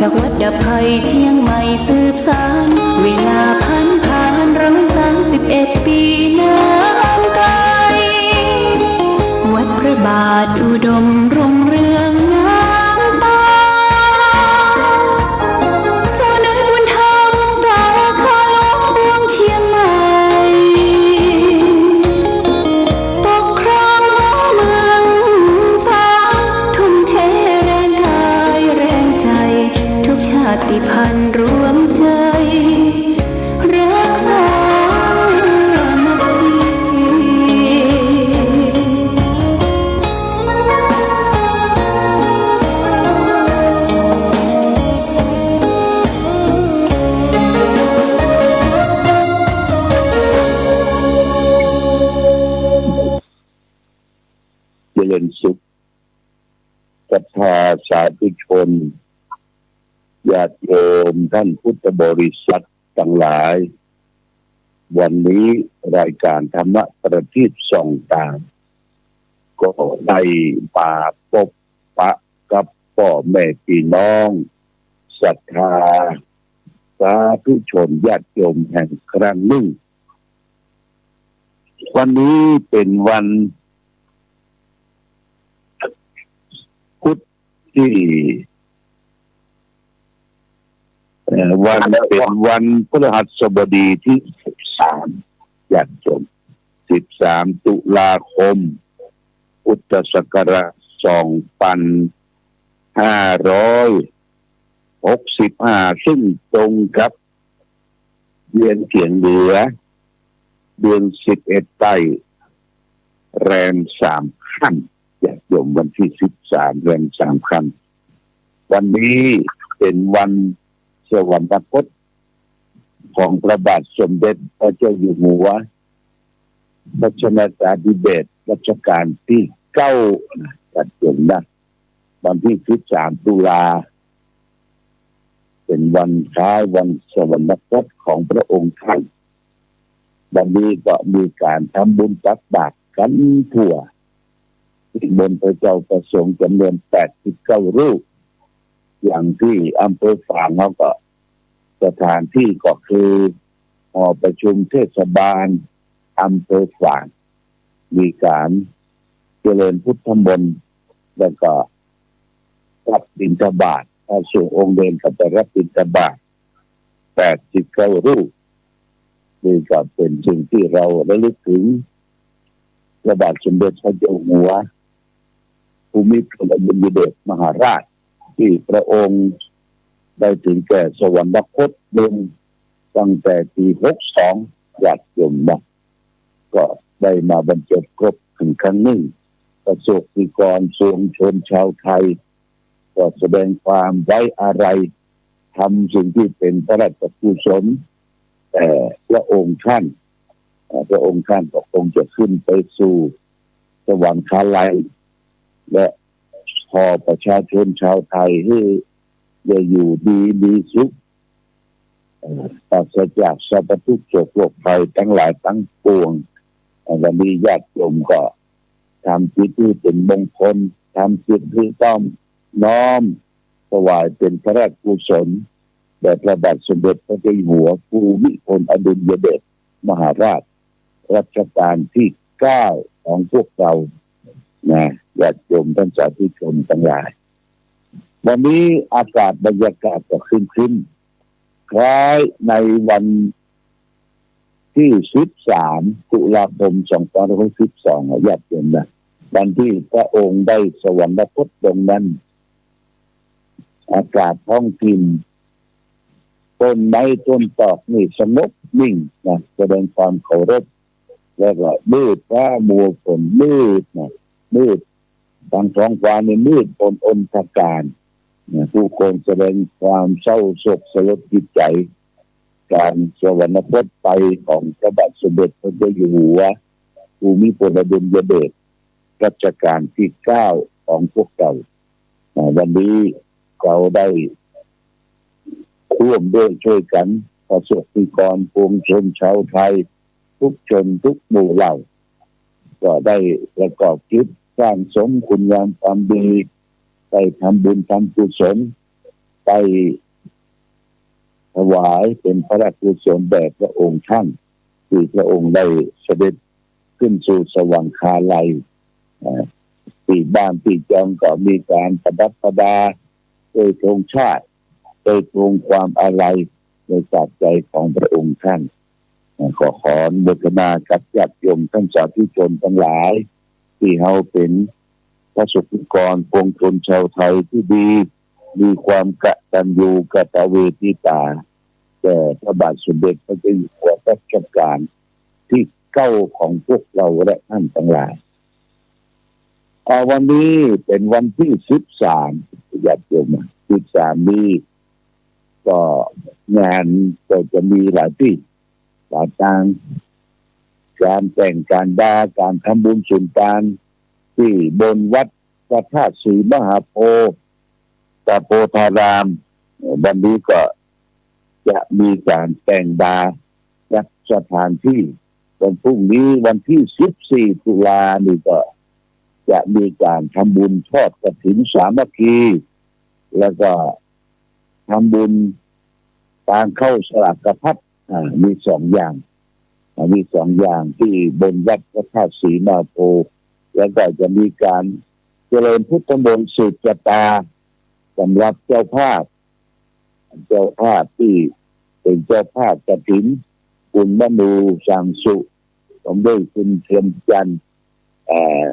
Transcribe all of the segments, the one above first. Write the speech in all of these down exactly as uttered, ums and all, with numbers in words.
จากวัดดับภัยเชียงใหม่สืบสาน เวลาผ่านผ่านร้อยสามสิบเอ็ดปีนานไกล วัดพระบาทอุดมรุ่งเรืองงามตา เจ้าเนินบุญธรรมสาขาหลวงเชียงใหม่ ปกครองหัวเมืองฟ้า ทุ่มเทแรงกายแรงใจ ทุกชาติพันธุ์รวมใจ รักสามัคคี เจริญสุข ศรัทธาสาธุชน ญาติโยมท่านพุทธบริษัทตังหลาย วันนี้รายการธรรมะประทีปส่องตา ก็ได้มาปบปะกับป้อแม่ปี้น้อง ศรัทธาสาธุชนญาติโยมแห่งครั้งนึ่ง วันนี้เป๋นวันพุธตี้ เอ่อ วัน เป๋นวันพฤหัสบดีตี้สิบสาม ญาติโยม สิบสาม ตุลาคม พุทธศักราช สองปันห้าร้อยหกสิบห้า ซึ่งตรงกับ เดือนเกียงเหนือ เดือนสิบเอ็ดใต้ แรมสามค่ำ ญาติโยม วันตี้สิบสาม แรมสามค่ำ วันนี้เป๋นวันสวรรคตของพระบาทสมเด็จพระเจ้าอยู่หัว รัชกาลที่เก้า รัชกาลตี้เก้านะ ญาติโยมนะ วันตี้สิบสาม ตุลา เป๋นวันคล้ายวันสวรรคตของพระองค์ท่าน วันนี้ก็มีก๋านทำบุญตักบาตรกั๋นทั่ว นิมนต์พระเจ้าพระสงฆ์จ๋ำนวนแปดสิบเก้ารูป อย่างตี้อำเภอฝางเฮาก็ สถานตี้ก็คือหอประชุมเทศบาลอำเภอฝาง มีก๋านเจริญพุทธมนต์ แล้วก็รับบิณฑบาต พระสงฆ์องค์เณรก็ไปรับบิณฑบาต แปดสิบเก้ารูป นี่ก็เป๋นสิ่งตี้เฮาระลึกเถิงพระบาทสมเด็จพระเจ้าอยู่หัว ภูมิพลอดุลยเดชมหาราช ตี้พระองค์ได้ถึงแก่สวรรคตลงตั้งแต่ปี๋หกสอง ญาติโยมนะ ก็ได้มาบรรจบกบกั๋นครั้งนึ่ง ประสบนิกรปวงชนชาวไทย ก็แสดงความไว้อาลัย ทำสิ่งตี้เป๋นพระราชกุศลแด่พระองค์ท่าน เอ่อ พระองค์ท่านก็คงจะขึ้นไปสู่สวรรคาลัย และขอประชาชนชาวไทยหื้อได้อยู่ดีมีสุข เอ่อ ปราศจากสรรพทุกข์โศกโรคภัยตังหลายตังปวง เอ่อ วันนี้ญาติโยมก็ทำจิตหื้อเป๋นมงคล ทำจิตหื้อต้อมน้อมถวายเป๋นพระราชกุศลแด่พระบาทสมเด็จพระเจ้าอยู่หัวภูมิพลอดุลยเดชมหาราช รัชกาลตี้เก้าของพวกเฮานะ ญาติโยมท่านสาธุชนตังหลาย วันนี้อากาศบรรยากาศก็ครึ้มๆ คล้ายในวันตี้สิบสาม ตุลาคม สองปันห้าร้อยหกสิบสอง อะ ญาติโยมนะ วันตี้พระองค์ได้สวรรคตลงนั้น อากาศท้องถิ่น ต้นไม้ต้นตอกนี่สงบนิ่งนะ แสดงความเคารพ แล้วก็มืดฟ้ามัวฝน มืดนะ มืด ตังท้องฟ้านี่มืดมนอนทการนะ ผู้คนแสดงความเศร้าโศกสลดจิตใจ๋ ก๋านสวรรคตไปของพระบาทสมเด็จพระเจ้าอยู่หัวภูมิพลอดุลยเดชรัชกาลตี้เก้าของพวกเฮา อ่า วันนี้เฮาได้ร่วมด้วยช่วยกั๋น ประสบนิกรปวงชนชาวไทย ทุกชนทุกหมู่เหล่า ก็ได้ประกอบกิจสร้างสมคุณงามความดี ได้ทำบุญทำกุศล ได้ถวายเป๋นพระราชกุศลแด่พระองค์ท่าน ตี้พระองค์ได้เสด็จขึ้นสู่สวรรคาลัย เอ่อ ตี้บ้านตี้จองก็มีก๋านประดับประดาด้วยธงชาติ ด้วยธงความอาลัยในศาสตร์ใจ๋ของพระองค์ท่าน เอ่อ ก็ขออนุโมทนากับญาติโยมต้านสาธุชนตังหลาย ตี้เฮาเป๋นพระสงฆ์นิกรปวงชนชาวไทยตี้ดี มีความกตัญญูกตเวทิตาแก่พระบาทสมเด็จพระเจ้าอยู่หัวรัชกาลตี้เก้าของพวกเฮาและต้านตังหลาย อ่า วันนี้เป๋นวันตี้สิบสาม ญาติโยม สิบสามนี้ก็งานก็จะมีหลายตี้ หลายตาง ก๋านแต่งก๋านบา ก๋านทำบุญสุนตานตี้บนวัดพระธาตุศรีมหาโพธิ์ ตะโพธาราม เอ่อ วันนี้ก็จะมีก๋านแต่งบา จัดสถานตี้ วันพรุ่งนี้วันตี้สิบสี่ตุลานี่ก็จะมีก๋านทำบุญทอดกฐินสามัคคี แล้วก็ทำบุญตางข้าวสลากพัด อ่า มีสองอย่าง อ่า มีสองอย่างตี้บนวัดพระธาตุศรีมหาโพธิ์ แล้วก็จะมีก๋านเจริญพุทธมนต์สืบชะตาสำหรับเจ้าภาพ เจ้าภาพตี้เป๋นเจ้าภาพกฐิน คุณมนู สางสุ พร้อมด้วยคุณเทียมจันทร์ เอ่อ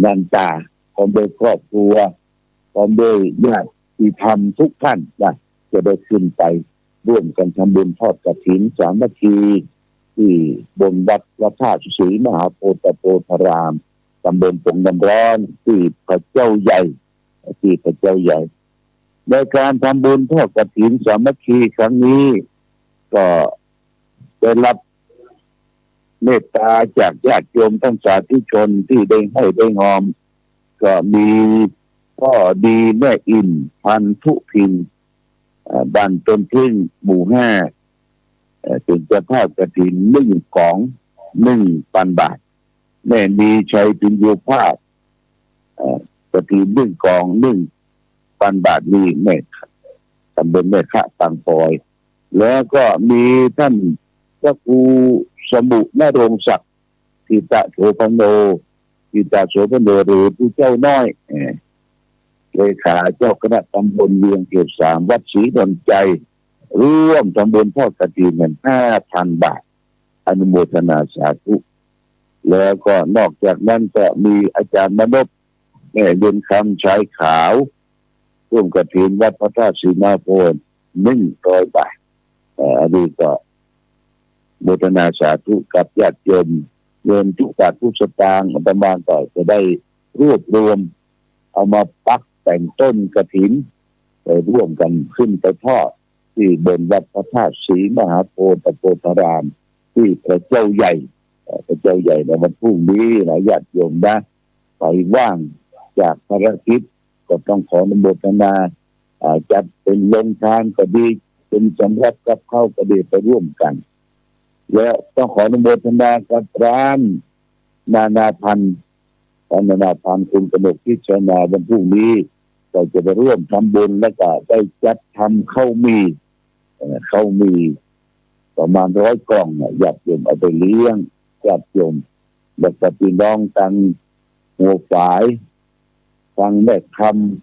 นันตา พร้อมด้วยครอบครัว พร้อมด้วยญาติธรรมทุกท่านนะ จะได้ขึ้นไปร่วมกั๋นทำบุญทอดกฐินสามัคคีตี้บนวัดพระธาตุศรีมหาโพธิ์ตะโพธาราม ตำบลโป่งน้ำร้อนตี้พระเจ้าใหญ่ ตี้พระเจ้าใหญ่ ในก๋านทำบุญทอดกฐินสามัคคีครั้งนี้ ก็ได้รับเมตตาจากญาติโยมต้านสาธุชนตี้ได้ให้ได้ฮอม ก็มีพ่อดีแม่อิ่ม พันธุพิน เอ่อ บ้านต้นพึ่ง หมู่ห้า เอ่อ เป๋นเจ้าภาพกฐินนึ่งก๋อง นึ่งปันบาท แม่มีชัย พิญโญภาพ เอ่อ กฐินนึ่งก๋อง นึ่งปันบาท นี่แม่ ตำบลแม่คะปางปอย แล้วก็มีต้านพระครูสมุนโรงศักดิ์ ธิตะโสภโณ ธิตะโสภโณ หรือผู้เจ้าน้อย เอ่อ เลขาเจ้าคณะตำบลเวียงเขตสาม วัดศรีดอนใจ ร่วมทำบุญทอดกฐินกั๋นห้าพันบาท อนุโมทนาสาธุ แล้วก็นอกจากนั้นก็มีอาจารย์มนพ แม่เดือนคำ ชายขาว ร่วมกฐินวัดพระธาตุศรีมหาโพธิ์ นึ่งร้อยบาท เอ่อ อันนี้ก็โมทนาสาธุกับญาติโยม เงินทุกบาททุกสตางค์ อาตมาก็จะได้รวบรวม เอามาปักแต่งต้นกฐิน ไปร่วมกั๋นขึ้นไปทอดตี้บนวัดพระธาตุศรีมหาโพธิ์ตะโพธาราม ตี้พระเจ้าใหญ่ เอ่อ พระเจ้าใหญ่ในวันพรุ่งนี้นะ ญาติโยมนะ ใผว่างจากภารกิจ ก็ต้องขออนุโมทนา อ่า จัดเป๋นโฮงตานก็ดี เป๋นสำรับกับข้าวก็ดี ไปร่วมกั๋น และต้องขออนุโมทนากับร้านนานาพันธุ์ ร้านนานาพันธุ์คุณกนกพิจารณา วันพรุ่งนี้ก็จะไปร่วมทำบุญ แล้วก็ได้จัดทำข้าวหมี่ เอ่อ ข้าวหมี่ประมาณร้อยกล่องนะ ญาติโยมเอาไปเลี้ยงญาติโยม แล้วก็พี่น้องตางหัวฝาย ตางแม่ค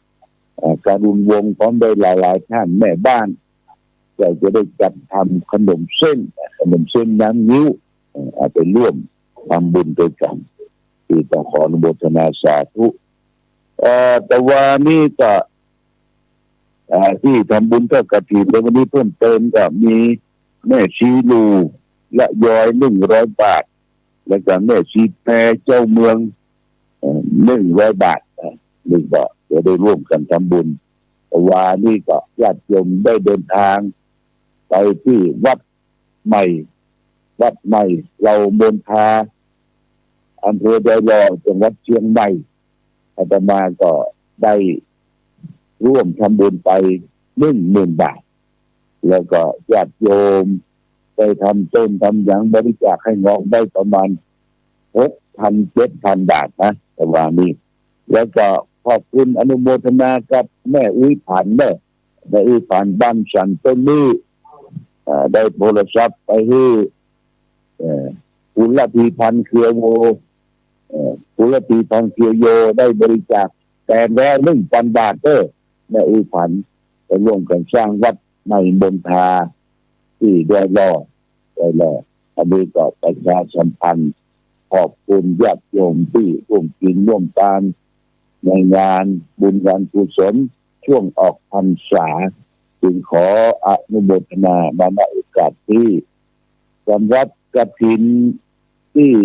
ำ เอ่อ การุณวงศ์ พร้อมด้วยหลายๆ ท่าน แม่บ้าน ก็จะได้จัดทำขนมเส้น ขนมเส้นน้ำงิ้ว เอ่อ เอาไปร่วมทำบุญตวยกั๋น ตี้ต้องขออนุโมทนาสาธุ เอ่อ แต่ว่านี่ก็ เอ่อ ตี้ทำบุญทอดกฐินในวันนี้เพิ่มเติมก็มีแม่ชีหลู่ ละยอย นึ่งร้อยบาท แล้วก็แม่ชีแพรเจ้าเมือง เอ่อ นึ่งร้อยบาท เอ่อ นี่ก็จะได้ร่วมกั๋นทำบุญ แต่ว่านี่ก็ญาติโยมได้เดินตางไปตี้วัดใหม่ วัดใหม่เหล่ามูลคา อำเภอดอยหล่อ จังหวัดเจียงใหม่ อาตมาก็ได้ร่วมทำบุญไปนึ่งหมื่นบาท แล้วก็ญาติโยมได้ทำต้นทำหยังบริจาคหื้องอกได้ประมาณหกพันเจ็ดพันบาทนะ แต่ว่านี่ แล้วก็ขอบคุณอนุโมทนากับแม่อุ๊ยผันเนอะ ในอู้ฝันบ้านสันต้นนี้ เอ่อ ได้โทรศัพท์ไปหื้อ เอ่อ กุลพีพันธ์เครือโว เอ่อ กุลพีพันธ์เครือโย ได้บริจาคแตนแล้วหนึ่งปันบาทเด้อ ในอู้ฝัน ไปร่วมกั๋นสร้างวัดใหม่มณฑา ตี้ดอยหล่อ ดอยหล่อ อันนี้ก็ประชาสัมพันธ์ ขอบคุณญาติโยมตี้ร่วมกิ๋นร่วมตาน ในงานบุญงานกุศลช่วงออกพรรษา จึงขออนุโมทนามา ณ โอกาสนี้ สำหรับกฐินตี้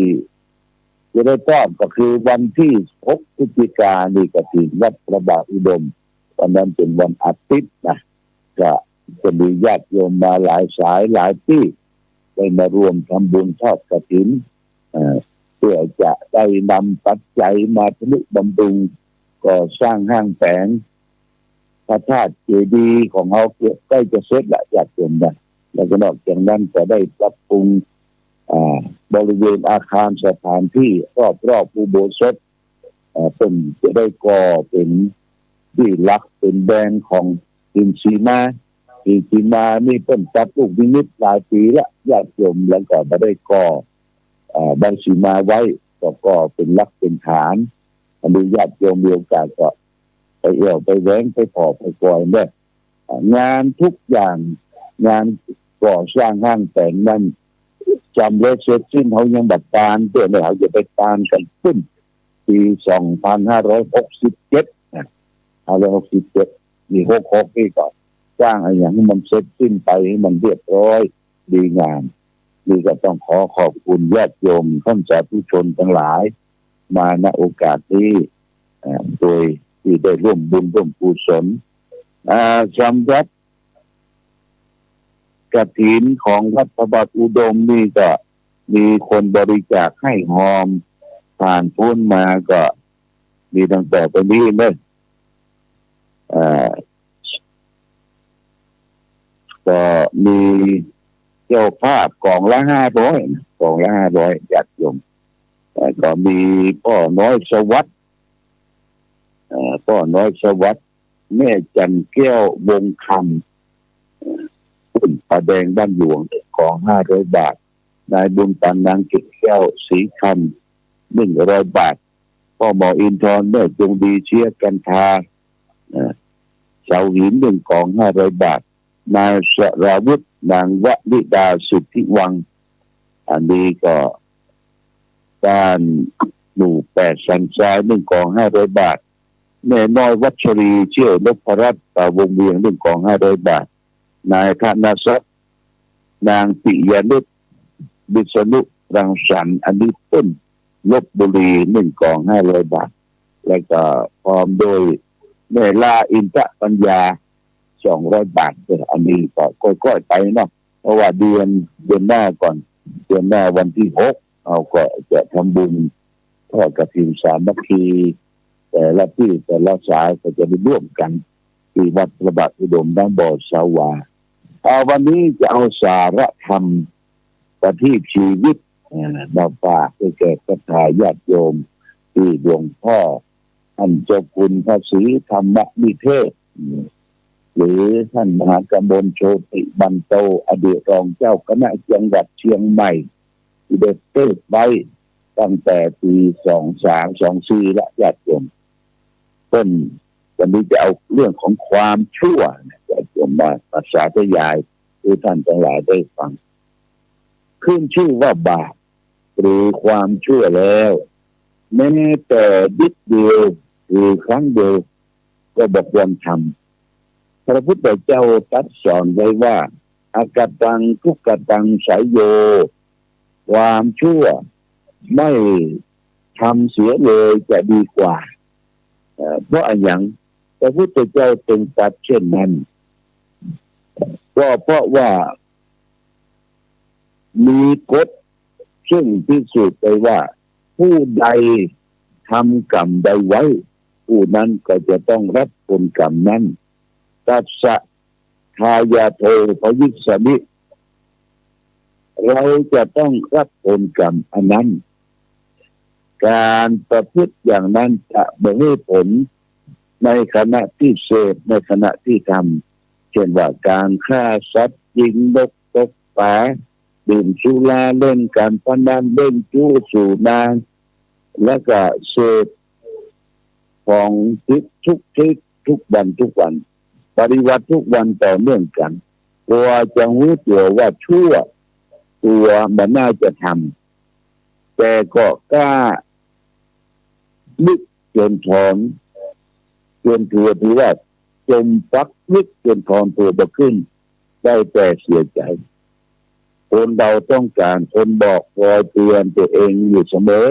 จะได้ทอดก็คือวันตี้หกพฤศจิกานี่ กฐินวัดพระบาทอุดม วันนั้นเป๋นวันอาทิตย์นะ ก็จะมีญาติโยมมาหลายสายหลายตี้ ได้มาร่วมทำบุญทอดกฐิน เอ่อ เพื่อจะได้นำปัจจัยมาทนุบำรุงก่อสร้างห้างแป๋งพระธาตุเจดีย์ของเฮา เกือบใกล้จะเสร็จละญาติโยมนะ แล้วก็นอกจากนั้นก็ได้ปรับปรุง อ่า บริเวณอาคารสถานที่รอบๆอุโบสถ เอ่อ เปิ้นจะได้ก่อเป๋นที่หลักเป๋นแดนของหินสีมา หินสีมานี่เปิ้นตัดลูกนิมิตหลายปี๋ละญาติโยม แล้วก็บ่ได้ก่อ เอ่อ ใบสีมาไว้ ก็ก่อเป๋นหลักเป๋นฐาน อันนี้ญาติโยมมีโอกาสก็ไปแอ่วไปแหวงไปผ่อไปกอยเน่อ งานทุกอย่าง งานก่อสร้างห้างแป๋งนั้น สำเร็จเสร็จสิ้น เฮายังบ่ตานเตื้อเน่อ เฮาจะไปตานกั๋นปุ้น ปี๋สองพันห้าร้อยหกสิบเจ็ดนะ ห้าร้อยหกสิบเจ็ด นี่หกหกนี่ก็สร้างอะหยังหื้อมันเสร็จสิ้นไป หื้อมันเรียบร้อยดีงาม นี่ก็ต้องขอขอบคุณญาติโยมต้านสาธุชนตังหลาย มา ณ โอกาสนี้ เอ่อ โดยตี้ได้ร่วมบุญร่วมกุศล อ่า สำหรับกฐินของวัดพระบาทอุดมนี่ก็มีคนบริจาคให้ฮอม ผ่านป๊นมาก็มีดังต่อไปนี้เน่อ เอ่อ ก็มีเจ้าภาพก๋องละห้าร้อยนะ ก๋องละห้าร้อย ญาติโยม เอ่อ ก็มีป้อน้อยสวัสดิ์ เอ่อ ป้อน้อยสวัสดิ์ แม่จันแก้ววงคำ เอ่อ ปุ้นป่าแดงบ้านหลวง ก๋องห้าร้อยบาท นายบุญปัน นางเกศแก้วศรีคำ หนึ่งร้อยบาท ป้อหมออินทร์ แม่จงดี เชื้อกันทา เอ่อ เสาหิน หนึ่งก๋องห้าร้อยบาท นายสราวุธ นางวนิดา สิทธิวังศ์ อันนี้ก็บ้านหมู่แปดสันทราย หนึ่งก๋องห้าร้อยบาท แม่น้อยวัชรี เชื้อนพรัตน์ ป่าวงเวียง หนึ่งก๋องห้าร้อยบาท นายธนทรัพย์ นางปิยะนุช วิษณุรังสรรค์ อันนี้ปุ้นลพบุรี หนึ่งก๋องห้าร้อยบาท แล้วก็พร้อมด้วยแม่ล่าอินทปัญญา สองร้อยบาทเน่อ อันนี้ก็ก้อยๆไปเนาะ เพราะว่าเดือน เดือนหน้าก่อน เดือนหน้าวันตี้หก เฮาก็จะทำบุญทอดกฐินสามัคคี แต่ละตี้แต่ละสายก็จะได้ร่วมกั๋นตี้วัดพระบาทอุดม หนองบ่อสาวา อ่า วันนี้จะเอาสาระธรรมประทีปชีวิต เอ่อ มาฝากให้แก่ศรัทธาญาติโยม ตี้หลวงพ่อ ต้านเจ้าคุณพระศรีธรรมนิเทศ หรือต้านมหากมล โชติบันโต อดีตรองเจ้าคณะจังหวัดเชียงใหม่ ตี้ได้เตศน์ไว้ตั้งแต่ปี๋สองสาม สองสี่ละญาติโยม เปิ้น วันนี้จะเอาเรื่องของความชั่วนะ ญาติโยมมา มาสาธยายหื้อต้านตังหลายได้ฟัง ขึ้นชื่อว่าบาปหรือความชั่วแล้ว แม้แต่นิดเดียวหรือครั้งเดียวก็บ่ควรทำ พระพุทธเจ้าตรัสสอนไว้ว่า อกตัง ทุกขตัง ไสโย ความชั่วไม่ทำเสียเลยจะดีกว่า เอ่อ เพราะอะหยังพระพุทธเจ้าจึงตรัสเช่นนั้น ก็เพราะว่ามีกฎซึ่งพิสูจน์ได้ว่า ผู้ใดทำกรรมใดไว้ ผู้นั้นก็จะต้องรับผลกรรมนั้น ตัสสะ ทายาโท ภวิสสามิ เราจะต้องรับผลกรรมอันนั้น ก๋านประพฤติอย่างนั้นจะบ่หื้อผลในขณะตี้เสพ ในขณะตี้ท เช่นว่าก๋านฆ่าสัตว์ ยิงนกตกป๋า ดื่มสุรา เล่นก๋านพนัน เล่นจู๊สู่นาง แล้วก็เสพของผิดทุกทิศทุกวันทุกวัน ปฏิบัติทุกวันต่อเนื่องกั๋น กว่าจะฮู้ตั๋วว่าชั่ว ตั๋วบ่น่าจะทำ แต่ก็กล้าลึกจนถอน จนถือ ถือว่าจมปักลึกจนถอนตั๋วบ่ขึ้น ได้แต่เสียใจ๋ คนเฮาต้องก๋านคนบอกคอยเตือนตั๋วเองอยู่เสมอ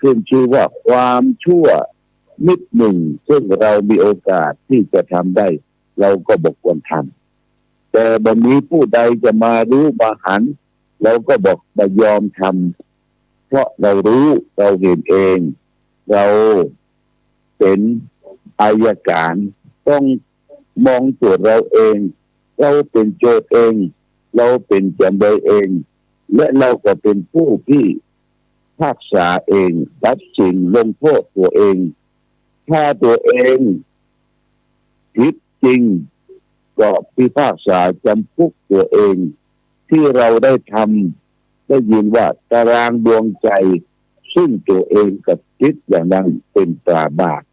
ขึ้นชื่อว่าความชั่วนิดนึ่ง ซึ่งเฮามีโอกาสตี้จะทำได้ เฮาก็บ่ควรทำ แต่บ่มีผู้ใดจะมาฮู้มาหัน เฮาก็บ่ บ่ยอมทำ เพราะเฮาฮู้ เฮาหันเอง เฮาเป๋นอัยก๋าน ต้องมองตั๋วเฮาเอง เฮาเป๋นโจทก์เอง เฮาเป๋นจ๋ำเลยเอง และเฮาก็เป๋นผู้ตี้พิพากษาเอง ตัดสินลงโต้ษตั๋วเอง ถ้าตั๋วเองผิดจริง ก็พิพากษาจ๋ำคุกตั๋วเอง ตี้เฮาได้ทำ ได้ยินว่าตารางดวงใจ๋ ซึ่งตั๋วเองก็ติดอย่างนั้นเป๋นตราบาป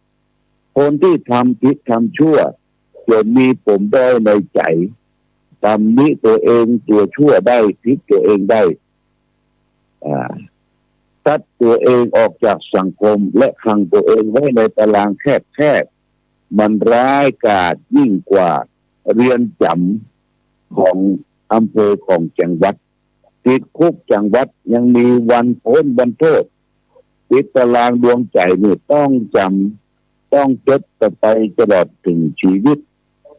คนตี้ทำผิดทำชั่ว จะมีปมด้อยในใจ๋ ตำหนิตั๋วเอง ตั๋วชั่วได้ ผิดตั๋วเองได้ อ่า ตัดตั๋วเองออกจากสังคม และขังตั๋วเองไว้ในตารางแคบๆ มันร้ายกาจยิ่งกว่าเรือนจ๋ำของอำเภอของจังหวัด ติดคุกจังหวัดยังมีวันป๊นวันโต้ษ ติดตารางดวงใจ๋นี่ต้องจ๋ำ ต้องจดต่อไปตลอดเถิงจีวิต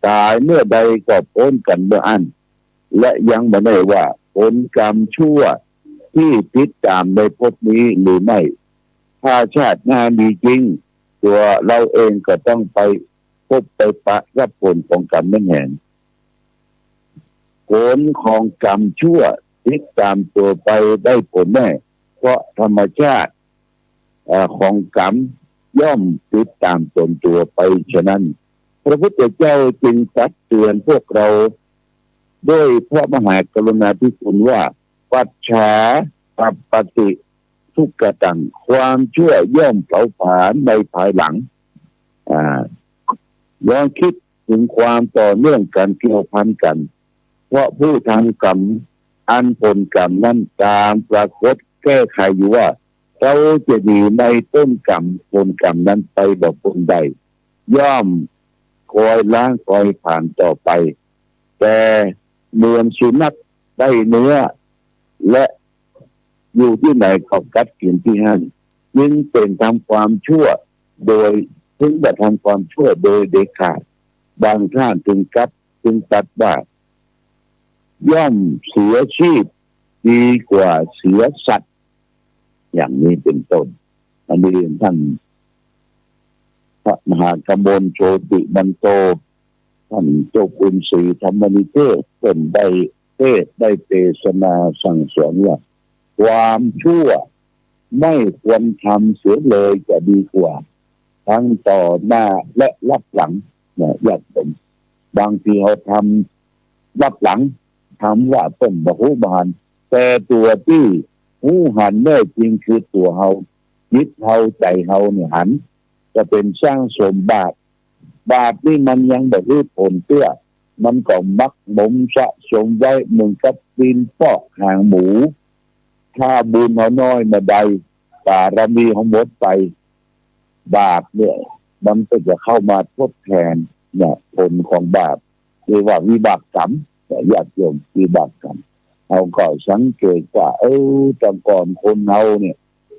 ต๋ายเมื่อใดก็ป๊นกั๋นเมื่ออั้น และยังบ่ได้ว่าผลกรรมชั่วตี้ติดต๋ามในภพนี้หรือไม่ ถ้าชาติหน้ามีจริง ตั๋วเฮาเองก็ต้องไปพบไปปะกับผลของกรรมนั้นแหม ผลของกรรมชั่วติดต๋ามตั๋วไปได้ผลแน่ เพราะธรรมชาติ เอ่อ ของกรรมย่อมติดต๋ามตนตั๋วไป ฉะนั้น พระพุทธเจ้าจึงตรัสเตือนพวกเราด้วยพระมหากรุณาธิคุณว่า ปัจฉาปะปะติ ทุกขะตัง ความชั่วย่อมเผาผลาญในภายหลัง อ่า ลองกึ๊ดเถิงความต่อเนื่องกั๋น เกี่ยวพันกั๋น เพราะผู้ทำกรรม อันผลกรรมนั้นต๋ามปรากฏแก้ไขอยู่ว่า เฮาจะหนีในต้นกรรม ผลกรรมนั้นไปบ่ป๊นได้ ย่อมคอยล้างคอยผลาญต่อไป แต่เหมือนสุนัขได้เนื้อ และอยู่ตี้ไหนก็กัดกิ๋นตี้หั้น จึงเป๋นทำความชั่วโดย เถิงบ่ทำความชั่วโดยเด็ดขาด บางท่านเถิงกับ เถิงตรัสว่า ย่อมเสียชีพดีกว่าเสียสัตว์ อย่างนี้เป๋นต้น อันนี้ต้านพระมหากมลโชติมันโต ต้านเจ้าคุณศรีธรรมนิเทศ ต้านได้เตสน์ได้เตสนาสั่งสอนว่า ความชั่วไม่ควรทำเสียเลยจะดีกว่า ทั้งต่อหน้าและลับหลัง นะ ญาติโยม บางทีเฮาทำลับหลัง ทำว่าต้นบ่ฮู้บ่หัน แต่ตั๋วตี้ฮู้หันแน่จริงคือตั๋วเฮา จิตเฮา ใจ๋เฮาเนี่ยหัน จะเป๋นสร้างสมบาป บาปนี่มันยังบ่หื้อผลเตื้อ มันก็หมักหมมสะสมไว้เหมือนกับปีนปอกหางหมู ถ้าบุญเฮาน้อยเมื่อใด บารมีเฮาหมดไป บาปเนี่ย มันก็จะเข้ามาทดแทน เนี่ย ผลของบาป เรียกว่าวิบากกรรม เนี่ย ญาติโยม วิบากกรรม เฮาก็สังเกตว่า เออ แต่ก่อนคนเฮาเนี่ย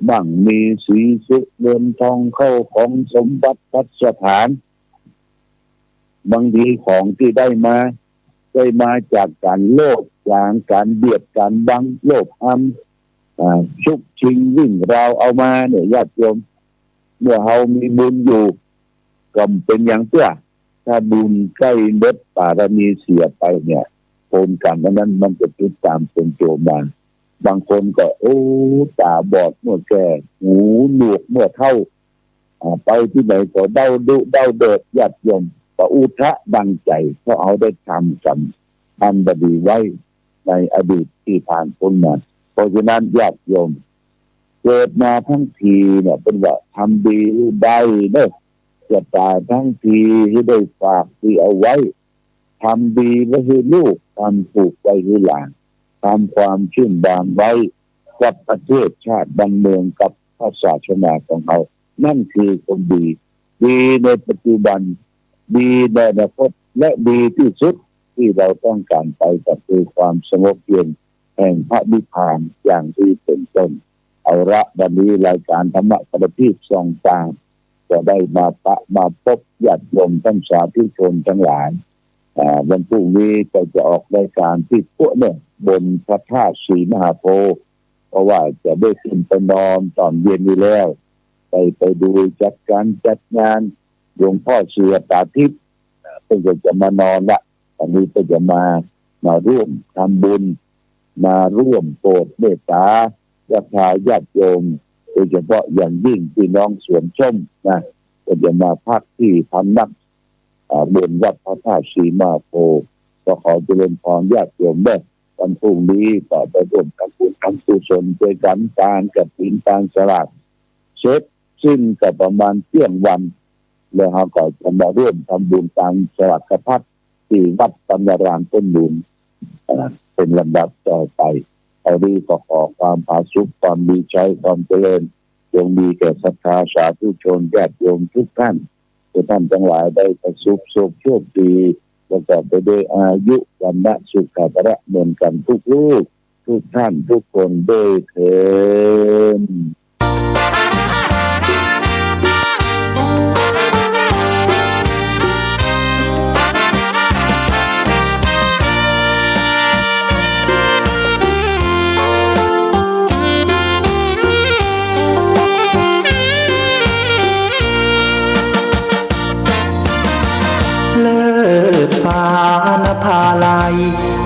มั่งมีสีสุ เงินทอง เข้าของสมบัติ ภัสถาน บางทีของตี้ได้มา ได้มาจากก๋านโลภ จากก๋านเบียดก๋านบัง โลภอำ อ่า ฉกชิงวิ่งราวเอามาเนี่ย ญาติโยม เมื่อเฮามีบุญอยู่ ก็บ่เป๋นหยังเตื้อ ถ้าบุญใก้หมด บารมีเสียไปเนี่ย ผลกรรมอันนั้นมันจะติดต๋ามตนตั๋วมา บางคนก็ โอ้ ต๋าบอดเมื่อแก่ หูหนวกเมื่อเฒ่า อ่า ไปตี้ไหนก็เด้าดุเด้าเดิด ญาติโยม ประอุทะดังใจ๋ เพราะเฮาได้ทำกรรม อันบ่ดีไว้ในอดีตตี้ผ่านป๊นมา เพราะฉะนั้นญาติโยม เกิดมาตังทีเนี่ย เปิ้นว่าทำดีหื้อได้เน่อ จะต๋ายตังทีหื้อได้ฝากดีเอาไว้ ทำดีไว้หื้อลูก ทำถูกไว้หื้อหลาน ทำความชื่นบานไว้กับประเทศชาติบ้านเมือง กับพระศาสนาของเฮา นั่นคือคนดี ดีในปัจจุบัน ดีในอนาคต และดีตี้สุดตี้เฮาต้องก๋านไป ก็คือความสงบเย็นแห่งพระนิพพานอย่างอี้เป๋นต้น เอาละ วันนี้รายก๋านธรรมะประทีปส่องต๋า ก็ได้มาปะมาปบญาติโยมต้านสาธุชนตังหลาย อ่า วันพรุ่งนี้ก็จะออกรายก๋านตี้กั๊วเน่อ บนพระธาตุศรีมหาโพธิ์ เพราะว่าจะได้ขึ้นไปนอนต๋อนเย็นนี้แล้ว ไป ไปดูจัดก๋านจัดงาน หลวงพ่อเสือต๋าทิพย์ อ่า เปิ้นก็จะมานอนละ อันนี้เปิ้นจะมา มาร่วมทำบุญ มาร่วมโปรดเมตต๋าศรัทธาญาติโยม โดยเฉพาะอย่างยิ่งพี่น้องสวนส้มนะ ก็จะมาพักตี้พำนัก อ่า บนวัดพระธาตุศรีมหาโพธิ์ ก็ขอเจริญพรญาติโยมเน่อ วันพรุ่งนี้ก็ไปร่วมทำบุญทำกุศลตวยกั๋น ตานกฐิน ตานสลาก เสร็จสิ้นก็ประมาณเตี้ยงวัน แล้วเฮาก็จะมาร่วมทำบุญตานสลากพัดตี้วัดปัญญารามต้นมูล อ่า เป๋นลำดับต่อไป เอาละ ก็ขอความผาสุก ความมีชัย ความเจริญ จงมีแก่ศรัทธาสาธุชนญาติโยมทุกท่าน ขอท่านตังหลายได้ประสบสุขโชคดี ประกอบไปด้วยอายุ วรรณะ สุขะ พละ เหมือนกั๋นทุกรูป ทุกท่านทุกคนด้วยเทอญ เลิกปานภาลัย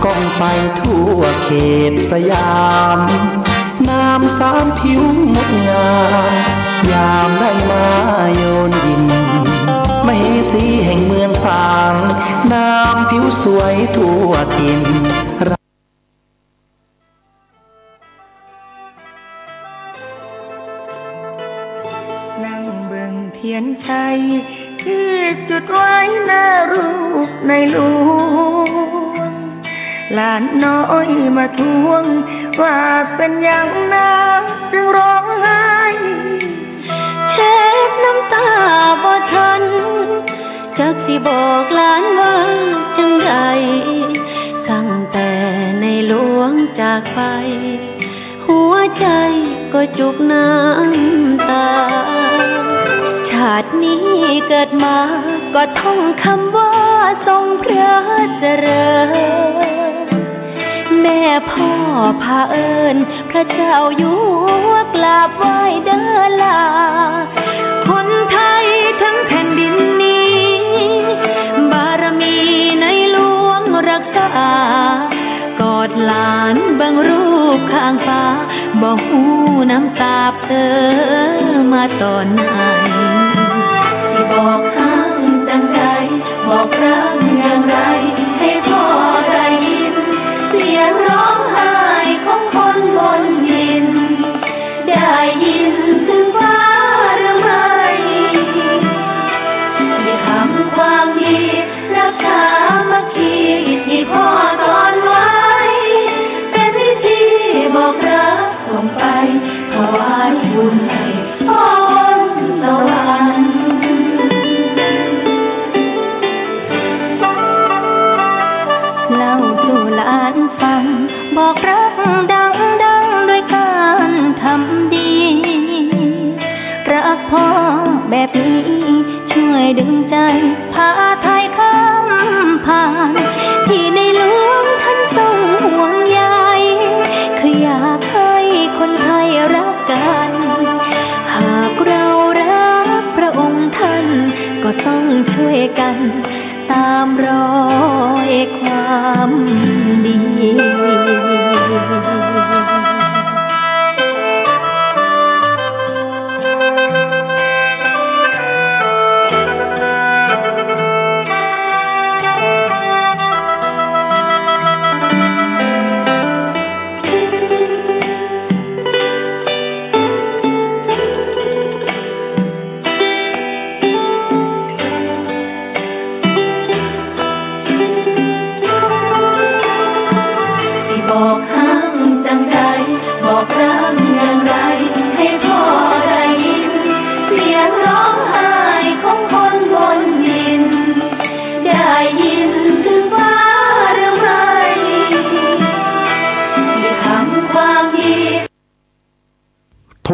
ก้องไปทั่วเขตสยาม นามสามผิวงดงาม ยามได้มาโยนยิน มเหสีแห่งเมืองฝาง นามผิวสวยทั่วถิ่น นั่งเบิ่งเตียนชัย ตี้จุดไว้หน้ารูปในหลวง หลานน้อยมาทวง ว่าเป๋นหยังนางจึงฮ้องไห้ เช็ดน้ำต๋าบ่ทัน จักสิบอกหลานว่าจั่งใด ตั้งแต่ในหลวงจากไป หัวใจ๋ก็จุกน้ำต๋า ชาตินี้เกิดมาก็ท่องกำว่าทรงพระเจริญ แม่พ่อผะเอิญ พระเจ้าอยู่หัวกราบไหว้เด้อหล่า คนไทยทั้งแผ่นดินนี้ บารมีในหลวงรักษา กอดหลานเบิ่งรูปข้างฝา บ่ฮู้น้ำตาเผลอมาต๋อนไหน สิบอกฮักจั่งใด บอกรักอย่างไร ให้พ่อได้ยิน เสียงฮ้องไห้ของคนบนดิน ได้ยินถึงฟ้าหรือไม่ ได้ทำความดี รักสามัคคี ที่พ่อสอนไว้ เป๋นพิธีบอกรักส่งไป ถวายบุญให้พ่อบนสวรรค์ เล่าสู่หลานฟัง บอกรักดังๆ ด้วยการทำดี รักพ่อแบบนี้ ช่วยดึงใจ๋ พาไทยข้ามผ่าน ที่ในหลวงท่านทรงห่วงใย คืออยากให้คนไทยรักกัน หากเรารักพระองค์ท่าน ก็ต้องช่วยกัน ตามรอยความดี เ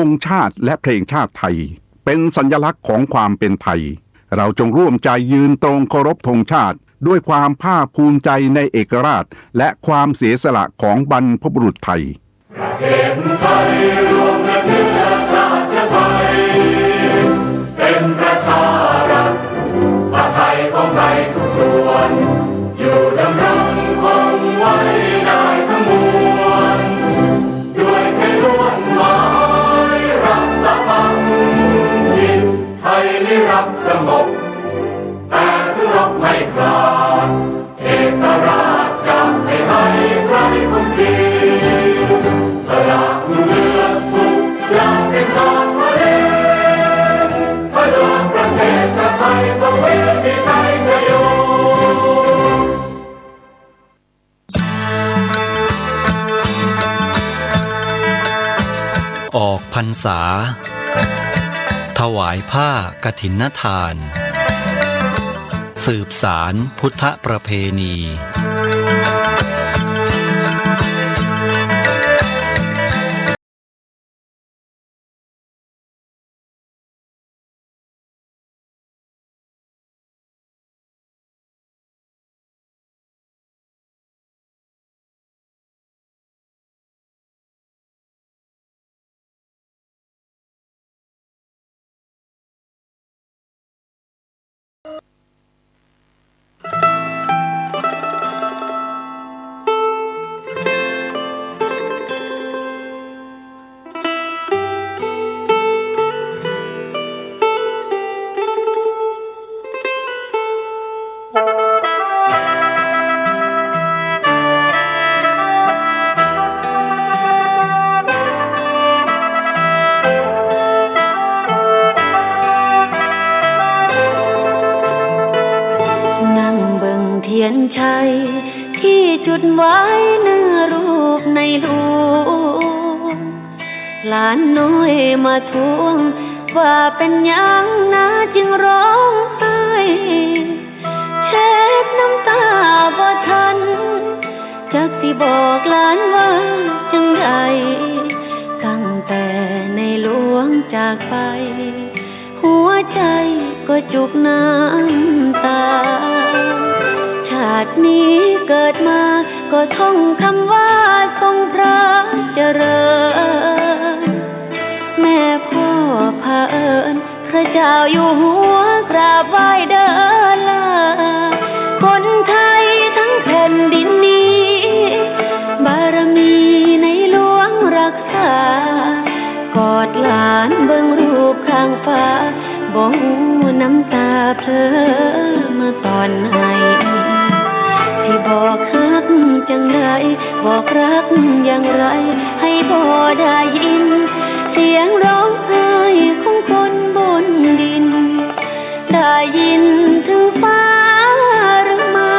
งชาติและเพลงชาติไทย เป็นสัญลักษณ์ของความเป็นไทย เราจงร่วมใจยืนตรงเคารพธงชาติ ด้วยความภาคภูมิใจในเอกราช และความเสียสละของบรรพบุรุษไทย ประเทศไทยรวมและเชื้อชาติไทย เป็นประชารัฐ ผ้าไทยของไทยทุกส่วน อยู่ดำรงคงไว้ได้ทั้งมวล ด้วยไทยล้วนหมายรักสามัคคี ไทยนิรักสงบ แต่ถึงรบไม่ขาด เอกราชจะไม่ให้ใครข่มขีด สละเลือดทุกอย่างเป็นชาติทะเล เพื่อประเทศชาติไทยทวีมีชัยชโย ออกพรรษา ถวายผ้ากฐินทาน สืบสานพุทธประเพณี นั่งเบิ่งเทียนชัย ตี้จุดไว้เนื้อรูปในหลวง หลานน้อยมาทวง ว่าเป๋นหยังนาจึงร้องไห้ เช็ดน้ำต๋าบ่ทัน จักสิบอกหลานว่าจั่งใด ตั้งแต่ในหลวงจากไป หัวใจ๋ก็จุกน้ำต๋า ชาตินี้เกิดมาก็ท่องคำว่าทรงพระเจริญ แม่พ่อเผอิญ พระเจ้าอยู่หัวกราบไหว้เด้อลา คนไทยทั้งแผ่นดินนี้ บารมีในหลวงรักษา กอดหลานเบิ่งรูปข้างฝา บ่ฮู้น้ำต๋าเผลอมาต๋อนไหน สิบอกฮักจั่งใด บอกรักอย่างไร ให้พ่อได้ยิน เสียงร้องไห้ของคนบนดิน ได้ยินถึงฟ้าหรือไม่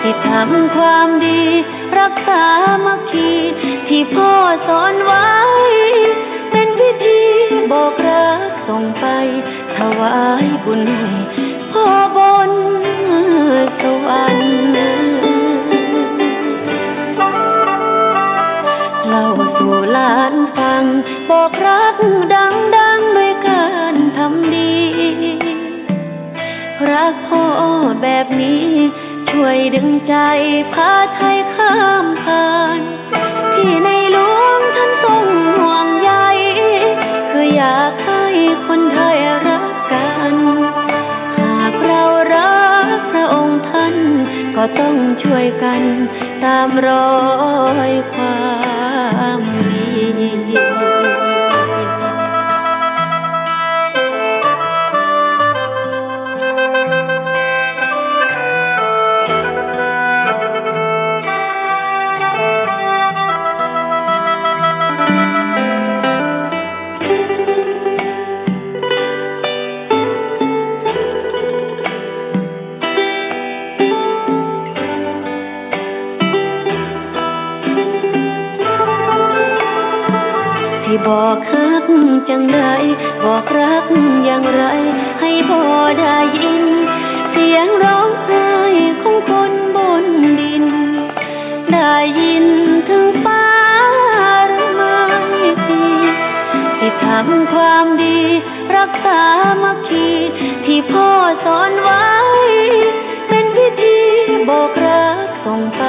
ที่ทำความดี รักสามัคคี ที่พ่อสอนไว้ เป๋นพิธีบอกรักส่งไป ถวายบุญให้พ่อบนสวรรค์ เล่าสู่หลานฟัง บอกรักดังๆ ด้วยการทำดี รักพ่อแบบนี้ ช่วยดึงใจ๋พาไทยข้ามผ่าน ที่ในหลวงท่านทรงห่วงใย คืออยากให้คนไทยรักกัน หากเรารักพระองค์ท่าน ก็ต้องช่วยกัน ต๋ามรอยความดี สิบอกฮักจั่งใด บอกรักอย่างไร ให้พ่อได้ยิน เสียงร้องไห้ของคนบนดิน ได้ยินถึงฟ้าหรือไม่ สามัคคีที่พ่อสอนไว้ เป็นพิธีบอกรักส่งไป